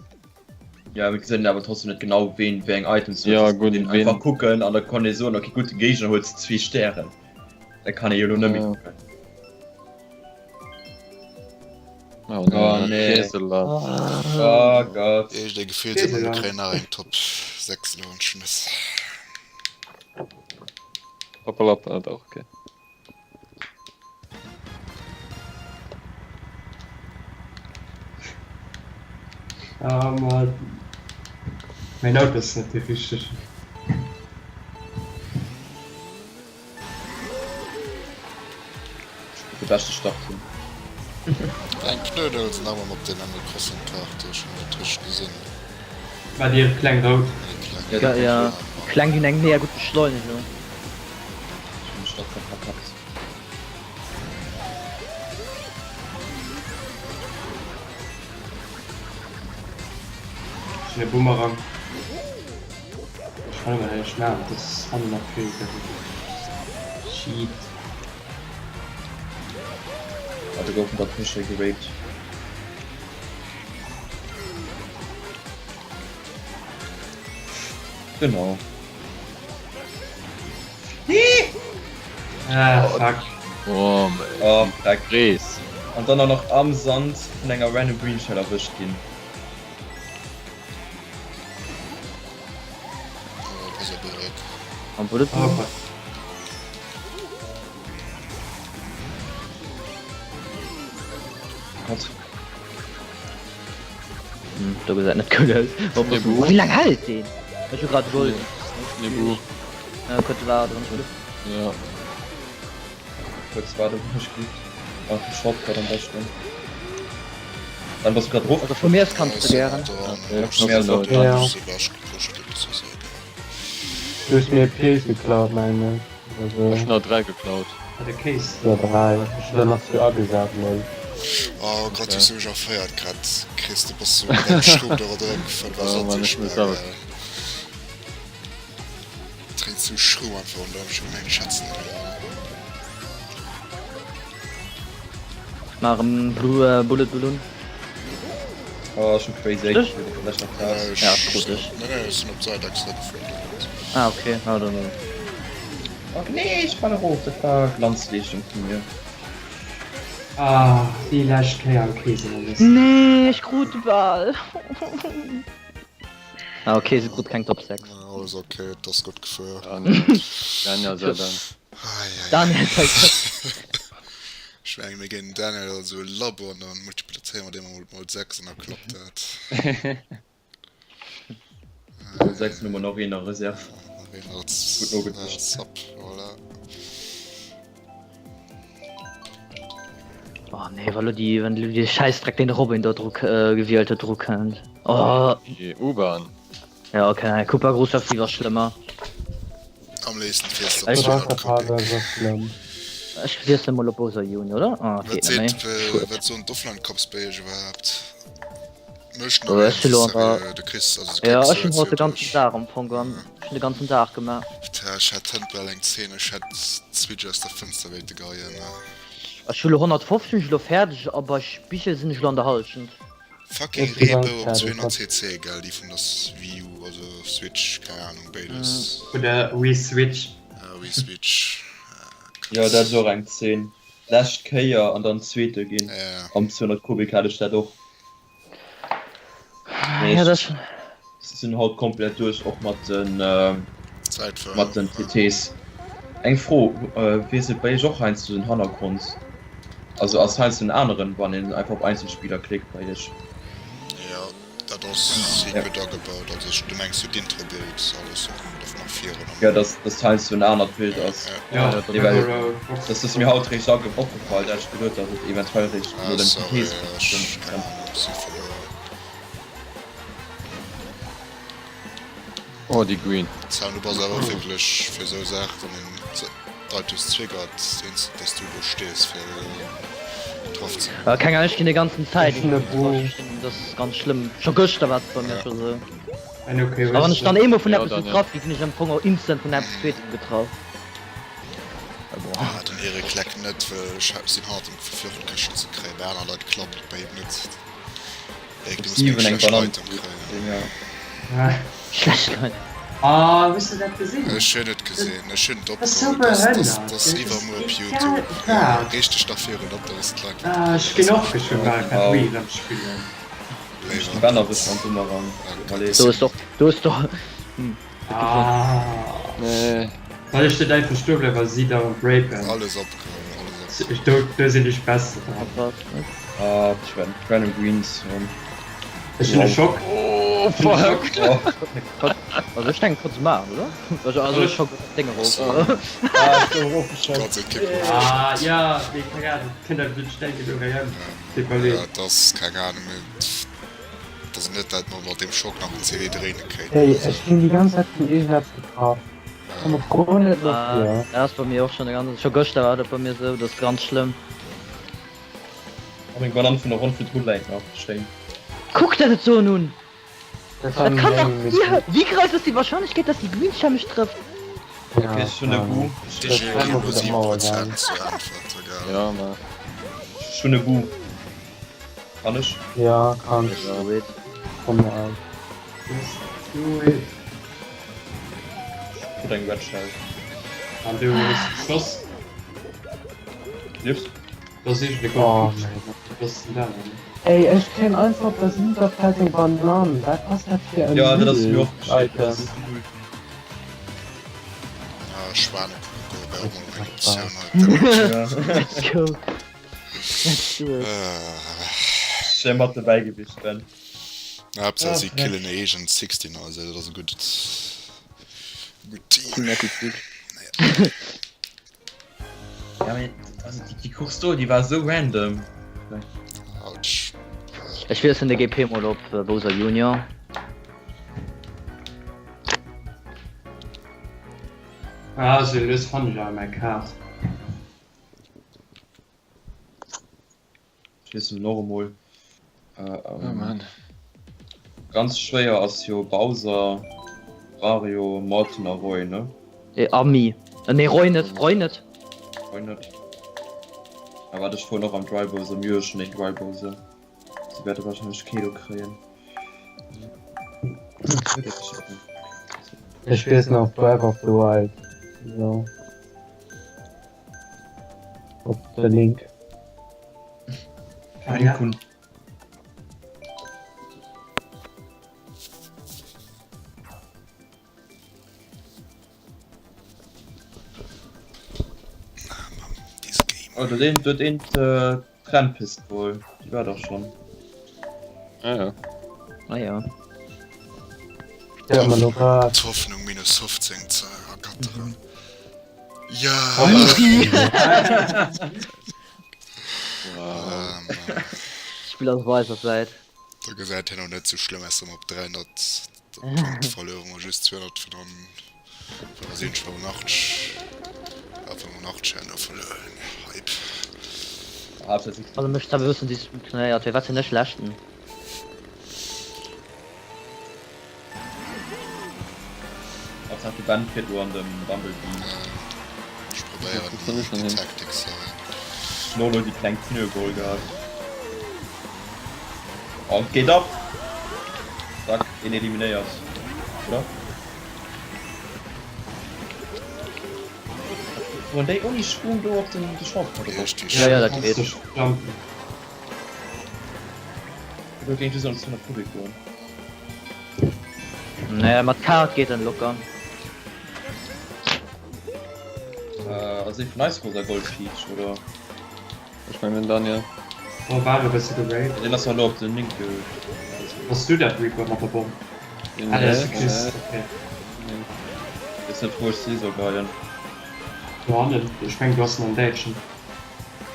Ja mir gesinn awer trotzdem net genau ween wéi eng Items huet. Ja, gutt, Den ween- einfach kucken an da kann ee soen okay gutt de Géigner huet zwee Stären. Da kann ee jo lo net méi Ja. kucken. Oh, Oh, nee. Käseland. Oh Gott. Iergend ee Gefill sinn, mir kréien nach eng Top 6 elo anschmiss. Hoppala, dat auch, okay. Ah, ma mäin Auto ass net dee richtegen. De beschte Start hunn. Eng Knödel sinn awer mat den Animal Crossing Kaarte, ech hunn dat richteg gesinn. War déi kleng rout? Déi kleng. Ja, ja. Déi kleng hunn eng mega gutt Beschleunegung. Ech hunn de Start grad verkackt. Ech hunn e Boomerang. Ech kann awer näischt maachen, et ass hannen nach vill Shit. Ah, do goufen der Kësche geraped. Genau. Ah, fuck. Oh, mei. Oh, Dreck. Rees. An dann och nach am Sand vun enger random Green Shell erwëscht ginn. Am Bullet Oh, fuck. Gott. Hm, do gesäit net cool aus. Oh, Nee, oh, wéi laang hält deen? Ech hu grad Gold. Nee, bu. Ja, kurz waarden. Ja. Kurz waarden, ech gutt. Ach, de Shortcut am beschten. Dann bass du grad erof. Also vu mir aus kanns du gären. Ja, so. Ja. Du hues mir Pilz geklaut, mengen ech. Also, Ech hun der 3 geklaut. Ah, de Kéis. oder 3. Ech hun der nach zwou agesat, lol. Oh Gott, hues du mech erféiert grad, Chris, du bass sou mat engem Schrupp do erëm gefuer, war Oh Mann, ech muss awer. Dréint sou schro einfach un der, ech hun meng Schätzen Maach en Blue Bullet Balloon. Oh, ech hun Crazy 8 Richtig? kritt, vielleicht nach Chaos. Ja, krut ech. Nee, nee, ech sinn op d'Säit extra gefuer. Ah, okay. Ah, dann. Oh nee, ech fall erof, dat war Glanzleeschtung vun mir. Ah, déi lescht Kéier am Keesen am besten. Nee, ech krut de Ball. Ah, okay, se krut keng Top 6. Alles ok, et ass gutt gefuer. Daniel sei Dank. Daniel sei Dank. Ech mengen mir ginn den Daniel an esou e Labo an dann multiplizéiere mer dee mol mol 6 an da klappt dat. Mol 6 hunn mer nach een a Reserve. Nach een als Gutt nogeduecht. Sub, voilà. Oh nee, wa lo déi, wann lo dee Schäissdreck deen de Robin do dru gewielt huet dru kënnt. Oh. Déi U-Bahn. Ja okay, Cooper Großstadt war schlëmmer. Am léifsten fiers de op Ech- 200 Kubik. Ech wiessle mol op Bowser Junior, oder? Ah, Wat geet net seet, méi. äh, Schued. wat soen d'Offline-Cops bei iech iwwerhaapt? Mécht Oh, nach ech si lo an der- seriö, de Chris, also du Ja, kecks ech hunn haut de ganzen duerch. Dag am Fong an. Ech hunn de ganzen Dag gemaach. Tja, ech hätt hënt bal eng Zeen, ech hätt d'Switch aus der Fënster wéilte geheien. Ech hu lo 150 elo fäerdeg a bei Spigel sinn ech lo an der Hallschent. Fucking Ech si ganz Reebou op fäerdeg, 200 cc, gell, déi vun der Wii U, also Switch, keng Ahnung, béides. Oder Wii Switch. Ah, Wii Switch. Jo, dat ass och eng Zeen. Lescht Kéier an dann Zweete ginn. Ja. Am 200 Kubik hat ech dat och. Nee, Ja, ech dat sinn haut komplett duerch, och mat den, Zäitfueren. mat den TTs. Eng Fro, Wiesselt bei iech och heiansdo den Hannergrond? Also ass heiansdo en aneren, wann een einfach op Einzelspieler klickt bei iech? Jo, dat ass secret agebaut. Also ech, du mengs jo d'Introbild, alles och of nach virun am. Jo, dass dass heiansdo en anert Bild ass. Jo, Nee, well das ass mir haut réischt opgefall, dat ech geduet, datt et eventuell réischt Ah, no den sorry, TTs ech, keng Ahnung, si verluer. Oh déi Green. Sam, du bass awer och wierklech fir esou Saachen, wann een d'Items triggert, eens dass du do stees fir getraff ze ginn. Keng Ahnung, ech ginn déi ganzen Zäit Ech hunn e Boo. Dat ass ganz schlëmm. Scho gëschter war et bei mir scho sou. Ein okay, A wann ech dann eemol vun Ja, eppes Daniel. getraff ginn, ginn ech am Fong och instant vun eppes zweetem getraff. Ah, den Eric leckt net, well ech sinn hart am Versuchen d'Këschten ze kréien. Bei aner Leit klappt et, bei him net. Eric, du muss méi 7 eng schlecht Banann Item kréien. Ja. Schlecht Leit. Ah, hues de dat gesinn? Ech hunn et gesinn, ech hunn et Dat ass sou opgeholl. Dat behënnert. ass Dat iwwermuer ass op egal Youtube. wat. Reeg dech nach virun op, da wissen d'Leit wat Ah, ech ginn och geschwë Mario Kart Wii erëm spillen. Ech de Ben erwëscht mam Bumerang. Allez. Do ass och, do ass doch. Hm. Ah. Nee. Soll ech net einfach stoe bleiwen a si dauernd rapen? Alles opgeholl, alles opgeholl. Ech, do, do sinn ech besser dran. Ah, Random Greens. Ech hunn e Schock. Oh fuck! Also ech denken kanns du maachen oder? Also also ech schock op deng erof. Ah, ech gouf erofgeschockt. Ganz Ekipp erofgeschockt. Ah ja, mee keng Ahnung, kënnt einfach net denken do rem. Deet mer leed. Ja, et ass keng Ahnung, mee et ass net dat mer mat deem Schock nach en CD dréine kéinten Hey, oder sou. ech ginn déi ganz Zäit vun iergendeppes getraff. Komm och guer net dofir. Dat ass bei mir och schon de ganzen, scho gëschter war dat bei mir sou, dat ass ganz schlëmm. Oh meng Banann vun der Ronn virdru läit nach, schéin. Kuck der dat soen un! Dat Dat kann dach nie, wéi grouss ass déi Wahrscheinlechkeet dass déi Green Shell mech trëfft? Ok ech hunn e Bu. DG ginn elo 7 Prozent zur Äntwert, egal. Ja ma. Ech hunn e Bu. Kann ech? Ja kanns. Do it. Komm mir aus. Just do it. Krut eng Red Shell. An du hues geschoss? Liefs? Dat ass iergendwéi Oh komesch. mäi Gott. Wat ass denn dat dann? Ey, ech kréien einfach op der Sinterfeld eng Banann. Wat ass dat fir en Ja, dat ass mir och geschitt. Item? Ah, Schwanekuchen wär och mol eng Optioun hei. Ja. Let's go. Let's do it. Schéi mat dobäi gewiescht, Ben. Haaptsaach si killen eegen 16 also dat ass e gutt gutt Team. Team Attitude. Ja, mee, also déi, déi Course do, déi war esou random. Autsch. Ech wiesselen de GP mol op Bowser Junior. Ah, sou lues fannen ech awer mäi Kaart. Ech wiesselen och emol. Oh Mann. Ganz schwéier ass jo Bowser, Wario, Morton a Roy, ne? A Mi. Nee Roy net, Roy net. Roy net. A wat ech fueren och am Dry Bowser, mir hu jo schonn een Dry Bowser. Se wäerte wahrscheinlech kee do kréien. Ech wiesselen op Breath of the Wild. So. Op de Link. Ah, ja. Oh, dat eent, dat eent äh, Trennpist wohl. Die war doch schon. Ah ja. Ah ja. Ja, man lo grad. D'Hoffnung minus 15 ze ergatteren. Ja! Wow. Spill ass op eiser Säit. Da gesäit hien och net sou schlëmm aus, wa mer op 300 Punkte verlueren, mer just 285 ah 85 herno verlueren. Hype. Also mech zwar e bëssen disziplinéiert, firwat sinn ech leschten? Haaptsaach de Ben fiert lo an dem Bumblebee. Ech probéieren déi Tactics hei. Ech hun lo déi kleng Pneugoal gehat. An et geet ab! Zack, een eliminéiert, oder? Fueren déi ouni Schwung do op den de Shortcut erop? Ja, ja, dat geet. Do géint just alles vun der Public goen. Nee, mat Kart geet en locker. Äh, ass ee vun eis rosa Gold Peach, oder? Ech mengen den Daniel. Oh, war e bësse geraped. Deen ass elo op den Link ge. Bass du dat Reaper mat der Bomm? Nee, Ah, dat ass de nee, Chris, okay. nee. Weess net wou ech si soll geien. Do hannen, ech mengen du has en am Däitschen.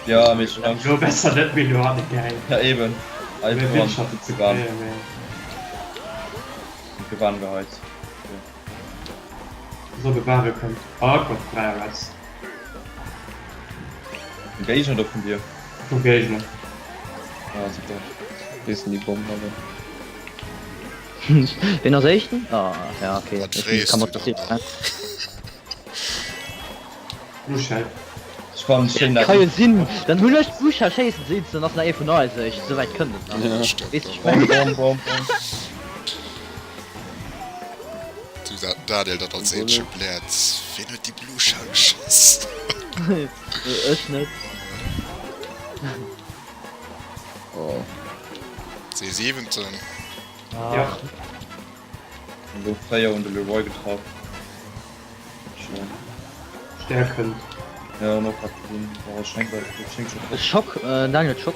Ja, mee ech hunn Angscht. Lo besser net méi do hanne geien. Ja eben. Mir Einfach Windschatten ze Gewan. kréien, mee. Gewan geheit. So de Wario kënnt. Oh Gott, 3 Reds. Vum Géigner oder vun dir? Vum Géigner. Ah, super. Wéi sinn déi Bommen awer? Ween ass éischten? Ah, ja, okay. Wat frees Kann du mat dann nach? Blue Shell. Ech fannen et schéin dat. Ka jo sinn, dann hunn ech d'Blue Shell schéissen se dann ass nach ee vun eis éischt. Esou wäit kënnt et nach. Ja. Weess ech Bom, bom, bom, bom. Du Daniel dat als eenzege bläert. Wien huet déi Blue Shell geschoss? Ech net. Oh. See siwenten. Ja. Lo 4 un de Leroy getraff. Schön. Stär kënnt. Ja, noch grad gesinn. Oh, schenk, schenk schon. Schock, äh, Daniel, Schock.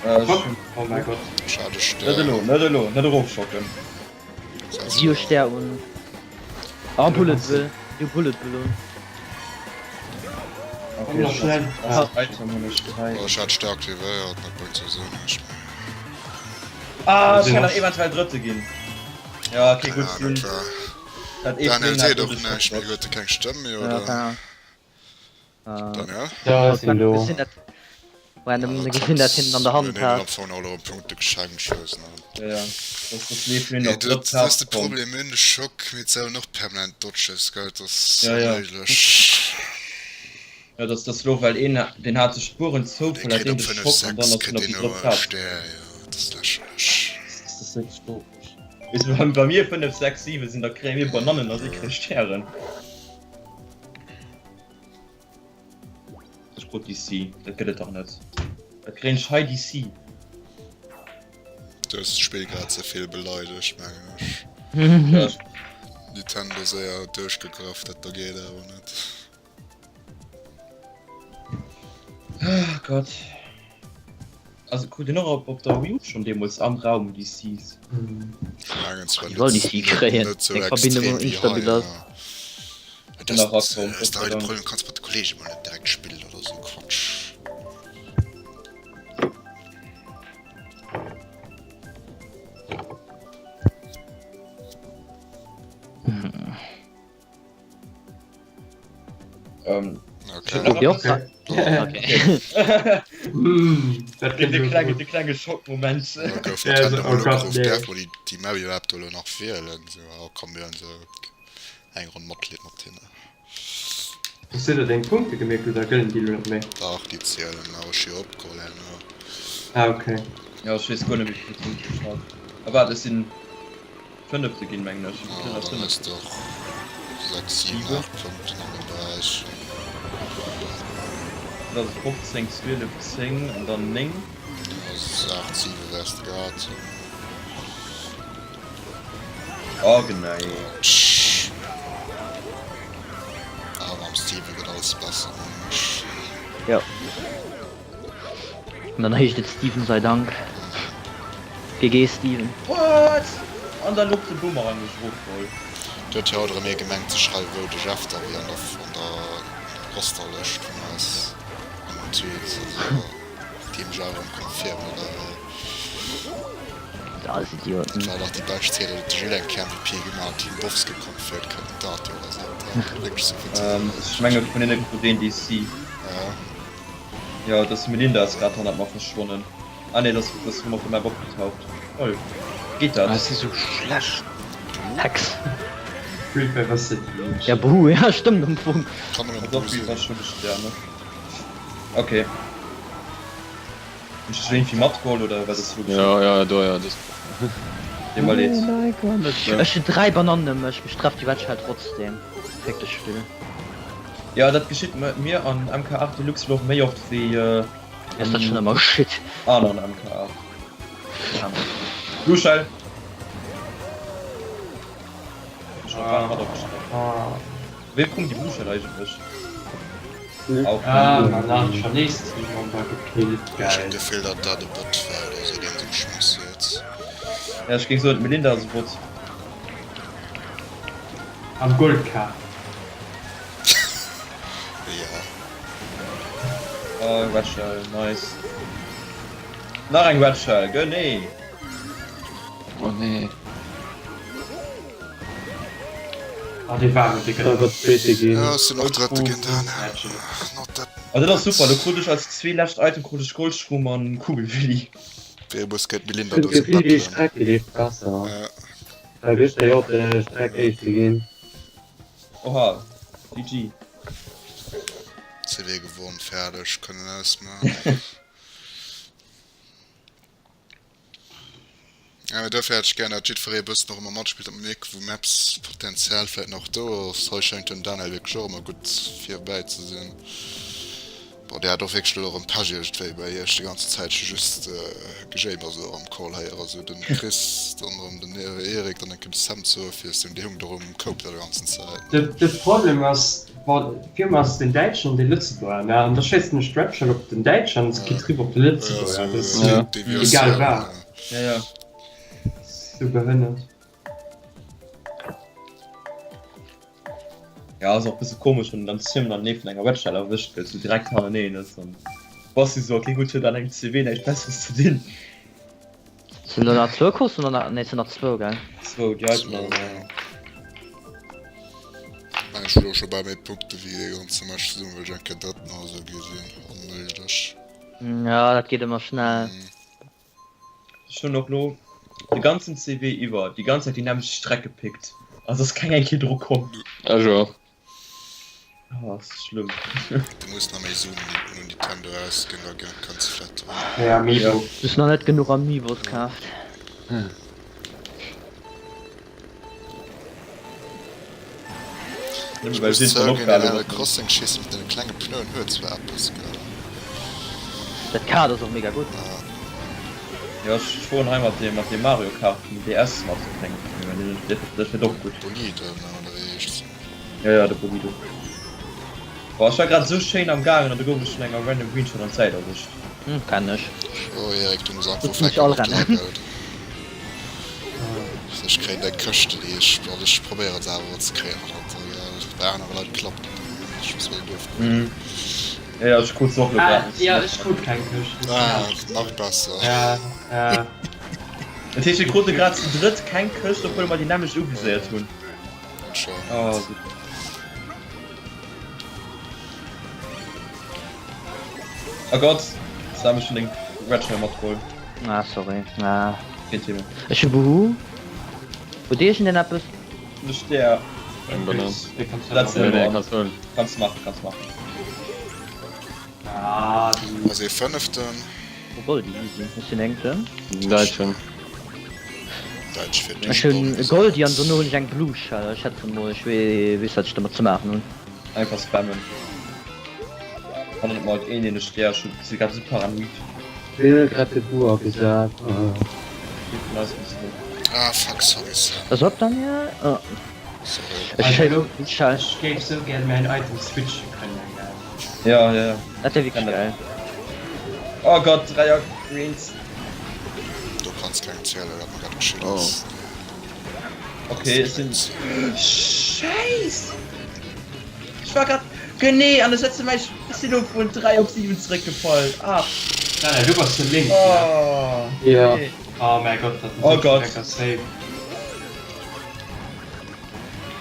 Äh, Schock. Oh mein Gott. Schade Net Stär. elo, net elo, net erofschocken. Sio Stär un. Ah, Bullet Bill. Jo, Bullet Bill un. Okay, Komm, schnell. Ah, Item hunn ech 3. Oh, ech hat Stär aktivéiert, dat bréngt souwisou näischt méi. Ah, ech kann nach eventuell Drëtte ginn. Ja, okay, Keine gutt. Ahnung, Sinn. war. Dat ee Daniel Plane seet hat och duerch näischt méi, Schock. huet e keng Stëmm méi, Ja, oder? keine Ahnung. Äh, Daniel? Ja, ech sinn do. Gesinn dat, random gesinn dat hinnen an der Hand hat. hat. Am Fong och Punkte geschenkt, ech weess net. Ja, ja. Dass das Lee vun Nee, op dat drëtt ass Plaz de komm. Problem, mir hunn de Schock, mee et sollen och permanent Dodges, gell, dat ass Ja, ja. onméiglech. Ja, dass das lo, well een, deen hat sech puren Dee Zoufall, hat kritt deen op de 5, Schock an dann 6 ass kritt en op deen déi elo drëtt e Plaz. Stär, jo, dat ass lächerlech. Das ass wierklech komesch. Weess du, wann bei mir 5, 6, 7 sinn, da kréie mir Banannen a si kréie Stären. Ech krut DC, dat gëtt et dach net. Wat kréien ech hei DC? Du hues d'Spill grad ze vill beleidegt, mengen ech. Ja, Nintendo séier duerchgegraff, dat do geet awer net. Ach Gott. Also krut een och op, op der Wii U schon deemools am Raum DCs. Ech mengen zwar Déi soll net, DC kréien, net sou eng Verbindung extrem wéi hei, instabil ass. ja. Nach erakomm, Ass Gott da sei hei de Dank. Problem, kanns mat de Kollege mol net direkt spillen oder sou Quatsch. Ähm, Okay. Jo, okay. Mm, dat de klingt klenge, gut. de klenge Schockmoment. Da gouf Ja, Nintendo so, mol oh Gott, ugeruff, nee. däerf mer déi, déi Map iwwerhaapt elo nach wielen? Sou, oh komm, mir huelen se eng Ronn Matleed mat hinne. Hues du der deng Punkte gemierkt oder gëllen déi elo net méi? Dach, déi zielen, awer ech hu jo opgeholl herno. Ah, okay. Ja, ech weess guer net, wéi vill Punkte ech hat. Ah, waart, ech sinn Fënnefte ginn, mengen ech. Ah, dann hues de och 6, 7, 8 Punkten an dem Beräich. Dat ass 15, 12, 10 an dann 9. Also 8, 7 wäers de gehat hunn. Oh genei. Awer mam Steven gëtt alles besser, mengen ech. Jo. An dann heescht et Steven sei Dank. GG Steven. What? An der Luft de Boomerang mech erofgeholl. Do huet jo haut erëm ee gemengt ze schreiwen wou de Jeff da wier an der an der Rosterlëscht vun eis an den Tweets. Also déi mech awer erëm confirmen oder wéi. Alles Idioten. Dat war dach déi bescht Zäit, datt de Gilles eng Kéier MVP gemaach huet, Team Boffs geconfirmt kënnen dat jo oder sou. Dat war wierklech sou vill ze Ähm, ech menge vun hinne krut een DC. Ja. Jo, dass Melinda ass grad hannert mer verschwonnen. Ah nee, dass dass rem op der Map opgetaucht. Toll. Geet dat? Ah, ech si sou schlecht. Hex. Creeper was se déi. Ja Buh, ja stëmmt am Fong. Kann nëmmen Ah, Buh doch, sinn. Creeper ass schon de Sterne. Okay. Hunn ech dech iergendwéi matgeholl oder wat ass lo geschitt? Ja, ja, do, ja, das. Deet mer leed. Ech hunn 3 Banannen ëm mech, mech trefft déi Wetschell trotzdem. Féck dech Spill. Jo, dat geschitt mir an MK8 Deluxe lo och méi oft wéi Ass dat schon ëmmer geschitt? aneren MK8. Blue Shell! Ech hat grad mat opgeschriwwen. Wéi koum déi Blue Shell eigentlech? Auch Ah, Banane schon nees Teammember gekillt, Ech hunn geil. d'Gefill datt dat e Bot war oder sou deen se geschmiss huet. Ja, ech géing soen, d'Melinda ass e Bot. Am Goldcar. Ja. Oh, Red Shell, nice. Nach eng Red Shell, genee! Oh nee. Ah, dee war et, dee Da gëtt wird Zweete ginn. Ja, ech sinn och Drëtte ginn, Dan. Not that. Oh, dat ass super, do krut ech als zwee lescht Item krut ech Goldschrumm an Kugelwilli. Wéi muss kënnt d'Melinda Ech do hunn sou d'Gefill, déi battelen? Streck leeft besser. Ja. Well gëschter jo op der Streck Éischte ginn. Oha, GG. CW gewonn, fäerdeg, kënnen ausmaachen. Ja, mee dofir hätt ech gär, dat jiddferee e bëssen och ëmmer matspillt, dat mer mierken, wou Maps Potenzial vläit nach do ass. Hei schéngt den Daniel wierklech och ëmmer gutt virbäi ze sinn. Bon, dir hat och wierklech elo erëm Pech iergendwéi bei iech déi ganze Zäit scho just Gejéimers elo am Call héieren. Esou den Chris, dann erëm den Eric, dann eng Kéier de Sam zur Ofwiesslung, déi hung do erëm um Koup dat ganzen Zäit. De Problem ass, wa virum ass den Däitschen an de Lëtzebuerger, ne, an da schéissen ech d'Redshell op den Däitschen an se geet riwwer op de Lëtzebuerger. Dat ass egal wat. Ja, ja. Sou behënnert. Ja, ass och bësse komesch, wann den dann zimmen an vun enger Webstelle erwëscht gëtt, sou direkt haneneen ass. Dann bass du sou, okay, gutt, huet an engem CW näischt Besseres ze dinn. Sinn do nach zwou Courssen oder nach? Nee, et sinn nach zwou, gell? Zwou, déi heiten an. Mengen ech hunn elo scho bal méi Punkte wéi dee ganze Match zesummen, well ech eng Kéier Drëtten oder sou gi sinn. Onméiglech. Ja, dat geet ëmmer schnell. Ech hunn och lo de ganzen CW iwwer déi ganz Zäit déi nämmlecht Streck gepickt. Also ass keng eng Kéier dru komm. Ech och. Oh, ass schlëmm. Du muss nach méi Suen un Nintendo ausginn, da kënns de vläit drun. Méi Amiibo. Du hues nach net genuch Amiibos kaaft. Nëmme Ech well muss si dann zouginn, opgehalen den Animal huet. Crossing Schiss mat den klenge Pneuen huet zwar eppes, gell? Dat Kart ass och mega gutt. Jo, ech fueren hei mat dem mat dem Mario Kart vum DS mat sou klenge Pneuen, deen dat dat fiert och gutt. Bolide, ne, oder wéi heescht se? Jo jo, de Bolido. Boah, ech war grad sou schéin am gaangen an du gouf ech vun enger random Green Shot an d'Säit erwëscht. Hm, kenn ech. Oh Erik, du muss einfach Looss mech ufänken all mat rennen. Level. Ech kréien deng Këschten déi ech, also ech probéieren se awer ze kréien halt, bei anere Leit klappt et net, ech muss mol duerfgoen. Jo jo ech krut se och lo grad Ah jo ech krut keng Këscht, Ah nach besser. Ja ja. Dat heescht mir krute grad zu drëtt keng Këscht obwuel mer déi nämmlecht uviséiert hunn. Anscheinend. Oh super. Oh Gott, Sam ech hunn deng Red Shell matgeholl. Ah sorry. Ah. Keen Thema. Ech hu Buhu. Hutt Dir iergendeen eppes? Ech der. Eng Banann. Setz Nee, nee, en kanns huelen. Kanns maachen, kanns maachen. Ah, du. Ass ee fënneften. Oh Goldie, easy. Ech sinn éngten. Däitschen. Däitsch fir Ech hunn e Goldie an dono hunn ech eng Blue Shell. Ech schätze mol ech weess wat ech domat ze maachen hunn. Einfach spammen. Kann net mol een deen ech der ech si grad esou paranoid. Ween huet grad de Buer gesat? Ah fuck, sorry Sam. Pass op Daniel. Oh. Sorry. Ech schéiss Blue Shell. Ech géif sou gär mäin Item switche kënnen, gell. Ja ja ja. Dat wär wierklech geil. Oh Gott, 3 Greens. Do kanns keng zielen, wat mer grad geschitt ass. Ok, ech sinn. Scheiss! Ech war grad genee an ech setze mech. Ech sinn elo vun 3 op 7 zeréckgefall. Ah! Daniel, du bass de Link, ne? Oh! Ja. Nee. Oh mäi Gott, dat Oh Gott. ass safe.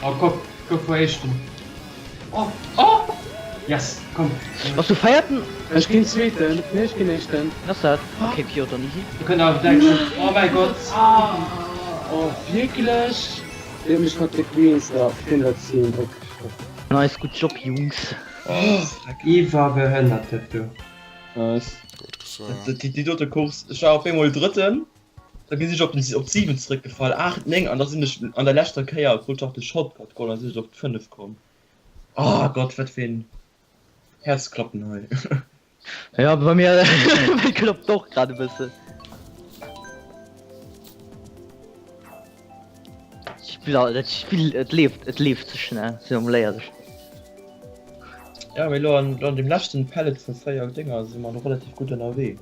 Oh, kuck, kuck wou éischten. Oh, oh! Yes, komm. Bass du véierten? Ech ginn zweeten. Nee, ech ginn éischten. Wien ass dat? Ok, Piotr, easy. Du kënnt awer däitschen. Oh mäi Gott! Oh, wierklech? Déi hu mech mat de Greens da 410 opgeschloss. Nice, gudd Job Jungs. Oh, Iwwerbehënnert dat do. Nice. Gutt gefuer. Déi dote Course, ech war op eemol Drëtten, da sinn ech op den op d'7 zeréckgefall, 8, 9 an da sinn ech an der leschter Kéier krut ech och de Shortcut geholl an sinn ech op d'5 komm. Oh Gott, wat fir een Häerzklappen hei. Ja, bei mir kloppt och grad e bëssen. Spill, dat Spill, et leeft, et leeft ze schnell, simuléiert ech. Ja, mee lo an, an dem leschten Pallet vu 4 Dénger si mer relativ gutt ënnerwee.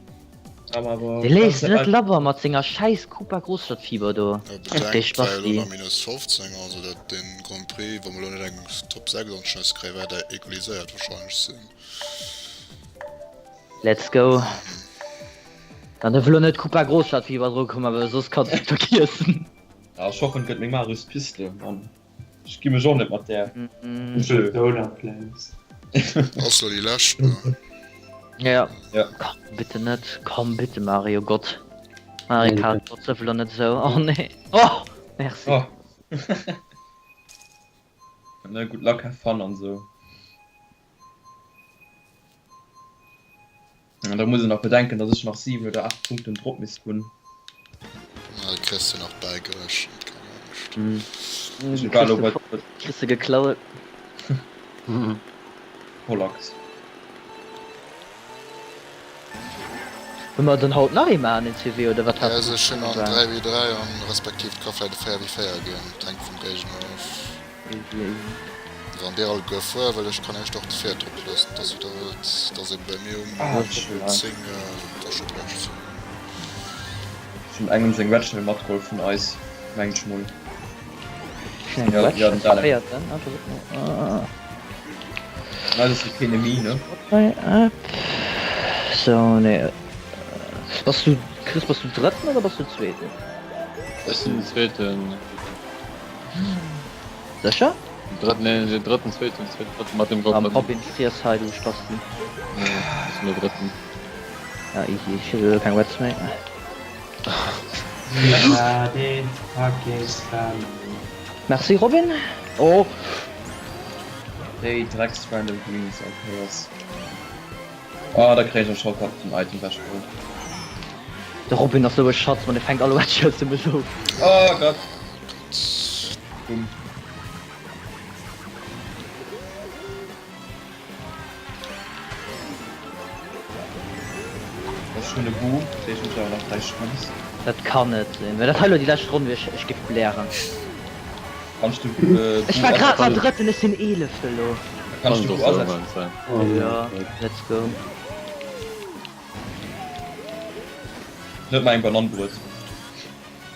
Dee léisst net labber mat senger schäiss Koopa Großstadtfieber do. Ja, Dee bedenkt, war jo elo Spasti. nach minus 15, also dat deen Grand Prix, wa mer elo net eng Top 6 anschnëss kréien, wäert er egaliséiert wahrscheinlech sinn. Let's go. Dann dierf elo net Koopa Großstadtfieber dru kommen, well soss kanns du et vergiessen. Ja, ech hoffen et gëtt meng Marius Piste an ech gi mech och net mat där. Jeu. Solar Flames. Ass lo déi lescht, ne? Ja. Ja. Komm bitte net, komm bitte Mario Gott. Mario Kart Gott, sëff elo net esou. Oh nee. Oh! Merci. Oh. Ne, good luck, have fun an esou. An da muss een nach bedenken, dass ech nach 7 oder 8 Punkten drop misst hunn. kriss de nach bäigerechent, keng Angscht. Kriss de geklaut. Pollax. Wëll mer dann haut nach ee maachen, een CW, oder wat Ja, hat also ech hunn an 3 wi 3 an respektiv et ka vläit e 4 wi 4 ginn, et hänkt vum Géigner of. Easy, easy. Wann dir alleguer fuer wëll, ech kann iech och de Virtrop loossen, et ass wéi der wëllt, et ass eben bei mir um 10, et ass scho gläich 10. Ech hunn engem seng Red Shell matgeholl vun eis, mengen ech mol. Ja, ja, den Daniel. Nein, das ist keine Mine. So, nee. Bass du, Chris, bass du drëtten oder bass du zweeten? Ech sinn zweeten. Sécher? Drëtten, nee, nee, drëtten, zweeten, zweeten, drëtten, mat dem Am Robin Friess hei, du Spasti. Nee, ech sinn der drëtten. Ja, easy, ech hu keng Wets méi. Merci Robin. Oh. Déi drecks random greens all Kéiers. Oh da kréien ech och Shortcut den Item wech geholl. De Robin ass sou e Schatz man, e fänkt all Wedges mech of. Oh Gott. Boom. Das ist schon e Boo, dat heescht ech awer nach 3 Schrums. Dat kann net sinn, wenn dat hei lo déi lescht Ronn wier, ech géif blären. Kanns du Boo Ech war grad nach asetzen? Drëtten, ech sinn Eelefte lo. Kanns du Boo asetzen? Jo, let's go. Net mei eng Banann bruet.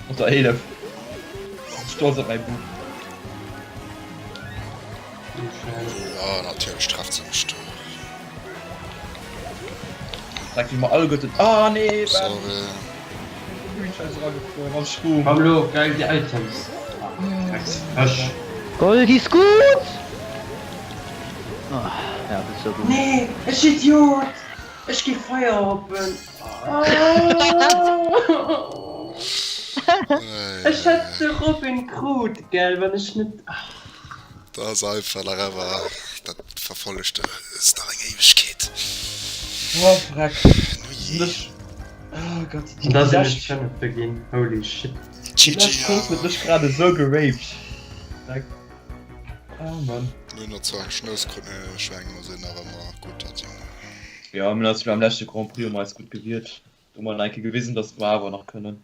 Op der 11. Stolz op mäi Bub. Ja, natierlech trefft se mech do. Dreck wéi mer alleguerten. Ah nee, Ben! Sorry. Komm lo, geil déi Items. Drecks Fësch. Gold is gut! Ah, ja, dat ass sou gutt. Nee, ech Idiot! Ech gi Feier hoppen. Ech hätt de Robin krut, gell, wann ech net. Dat ass einfach nach ever, dat verfollegt es nach eng Éiwegkeet. Oh freck. Nujee. Oh Gott. An da sinn ech Fënnefte ginn, holy shit. Déi lescht Course huet mech grad esou geraped. Dreck. Oh Mann. Mir hunn der zwar eng Schnouss krut, mee ech mengen mer sinn nach ëmmer gutt dat Jongen. Jo, mir hunn eis am leschte Grand Prix hu mer eis gutt gewiert. Do hu mer nach eng Kéier gewisen, datt mer awer nach kënnen.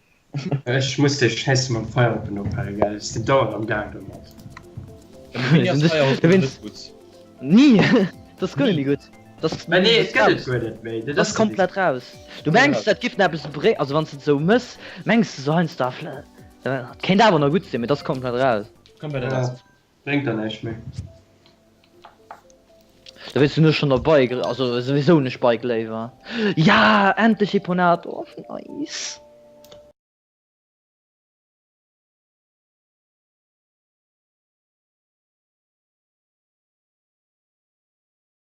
Ech muss dee Schäiss mam Feieroppen ophalen, gell? Ech sinn dauernd am Gaang domat. Ja, mee wéini ass Feieroppen net gutt? Ni! Dat ass guer net méi gutt. Dat ass Mä nee, et gëtt et guer net méi. Dat ass komplett raus. Du mengs, dat giff nach eppes bréngen, also wann s de et esou mëss, mengs de sou heiansdo, ah, dat kéint awer nach gutt sinn, mee dat ass komplett raus. Komplett raus. Bréngt der näischt méi. Da wéinst hunn ech schon der Bike, also souwisou hunn ech Bike léiwer. Ja, endlech Eponato, nice.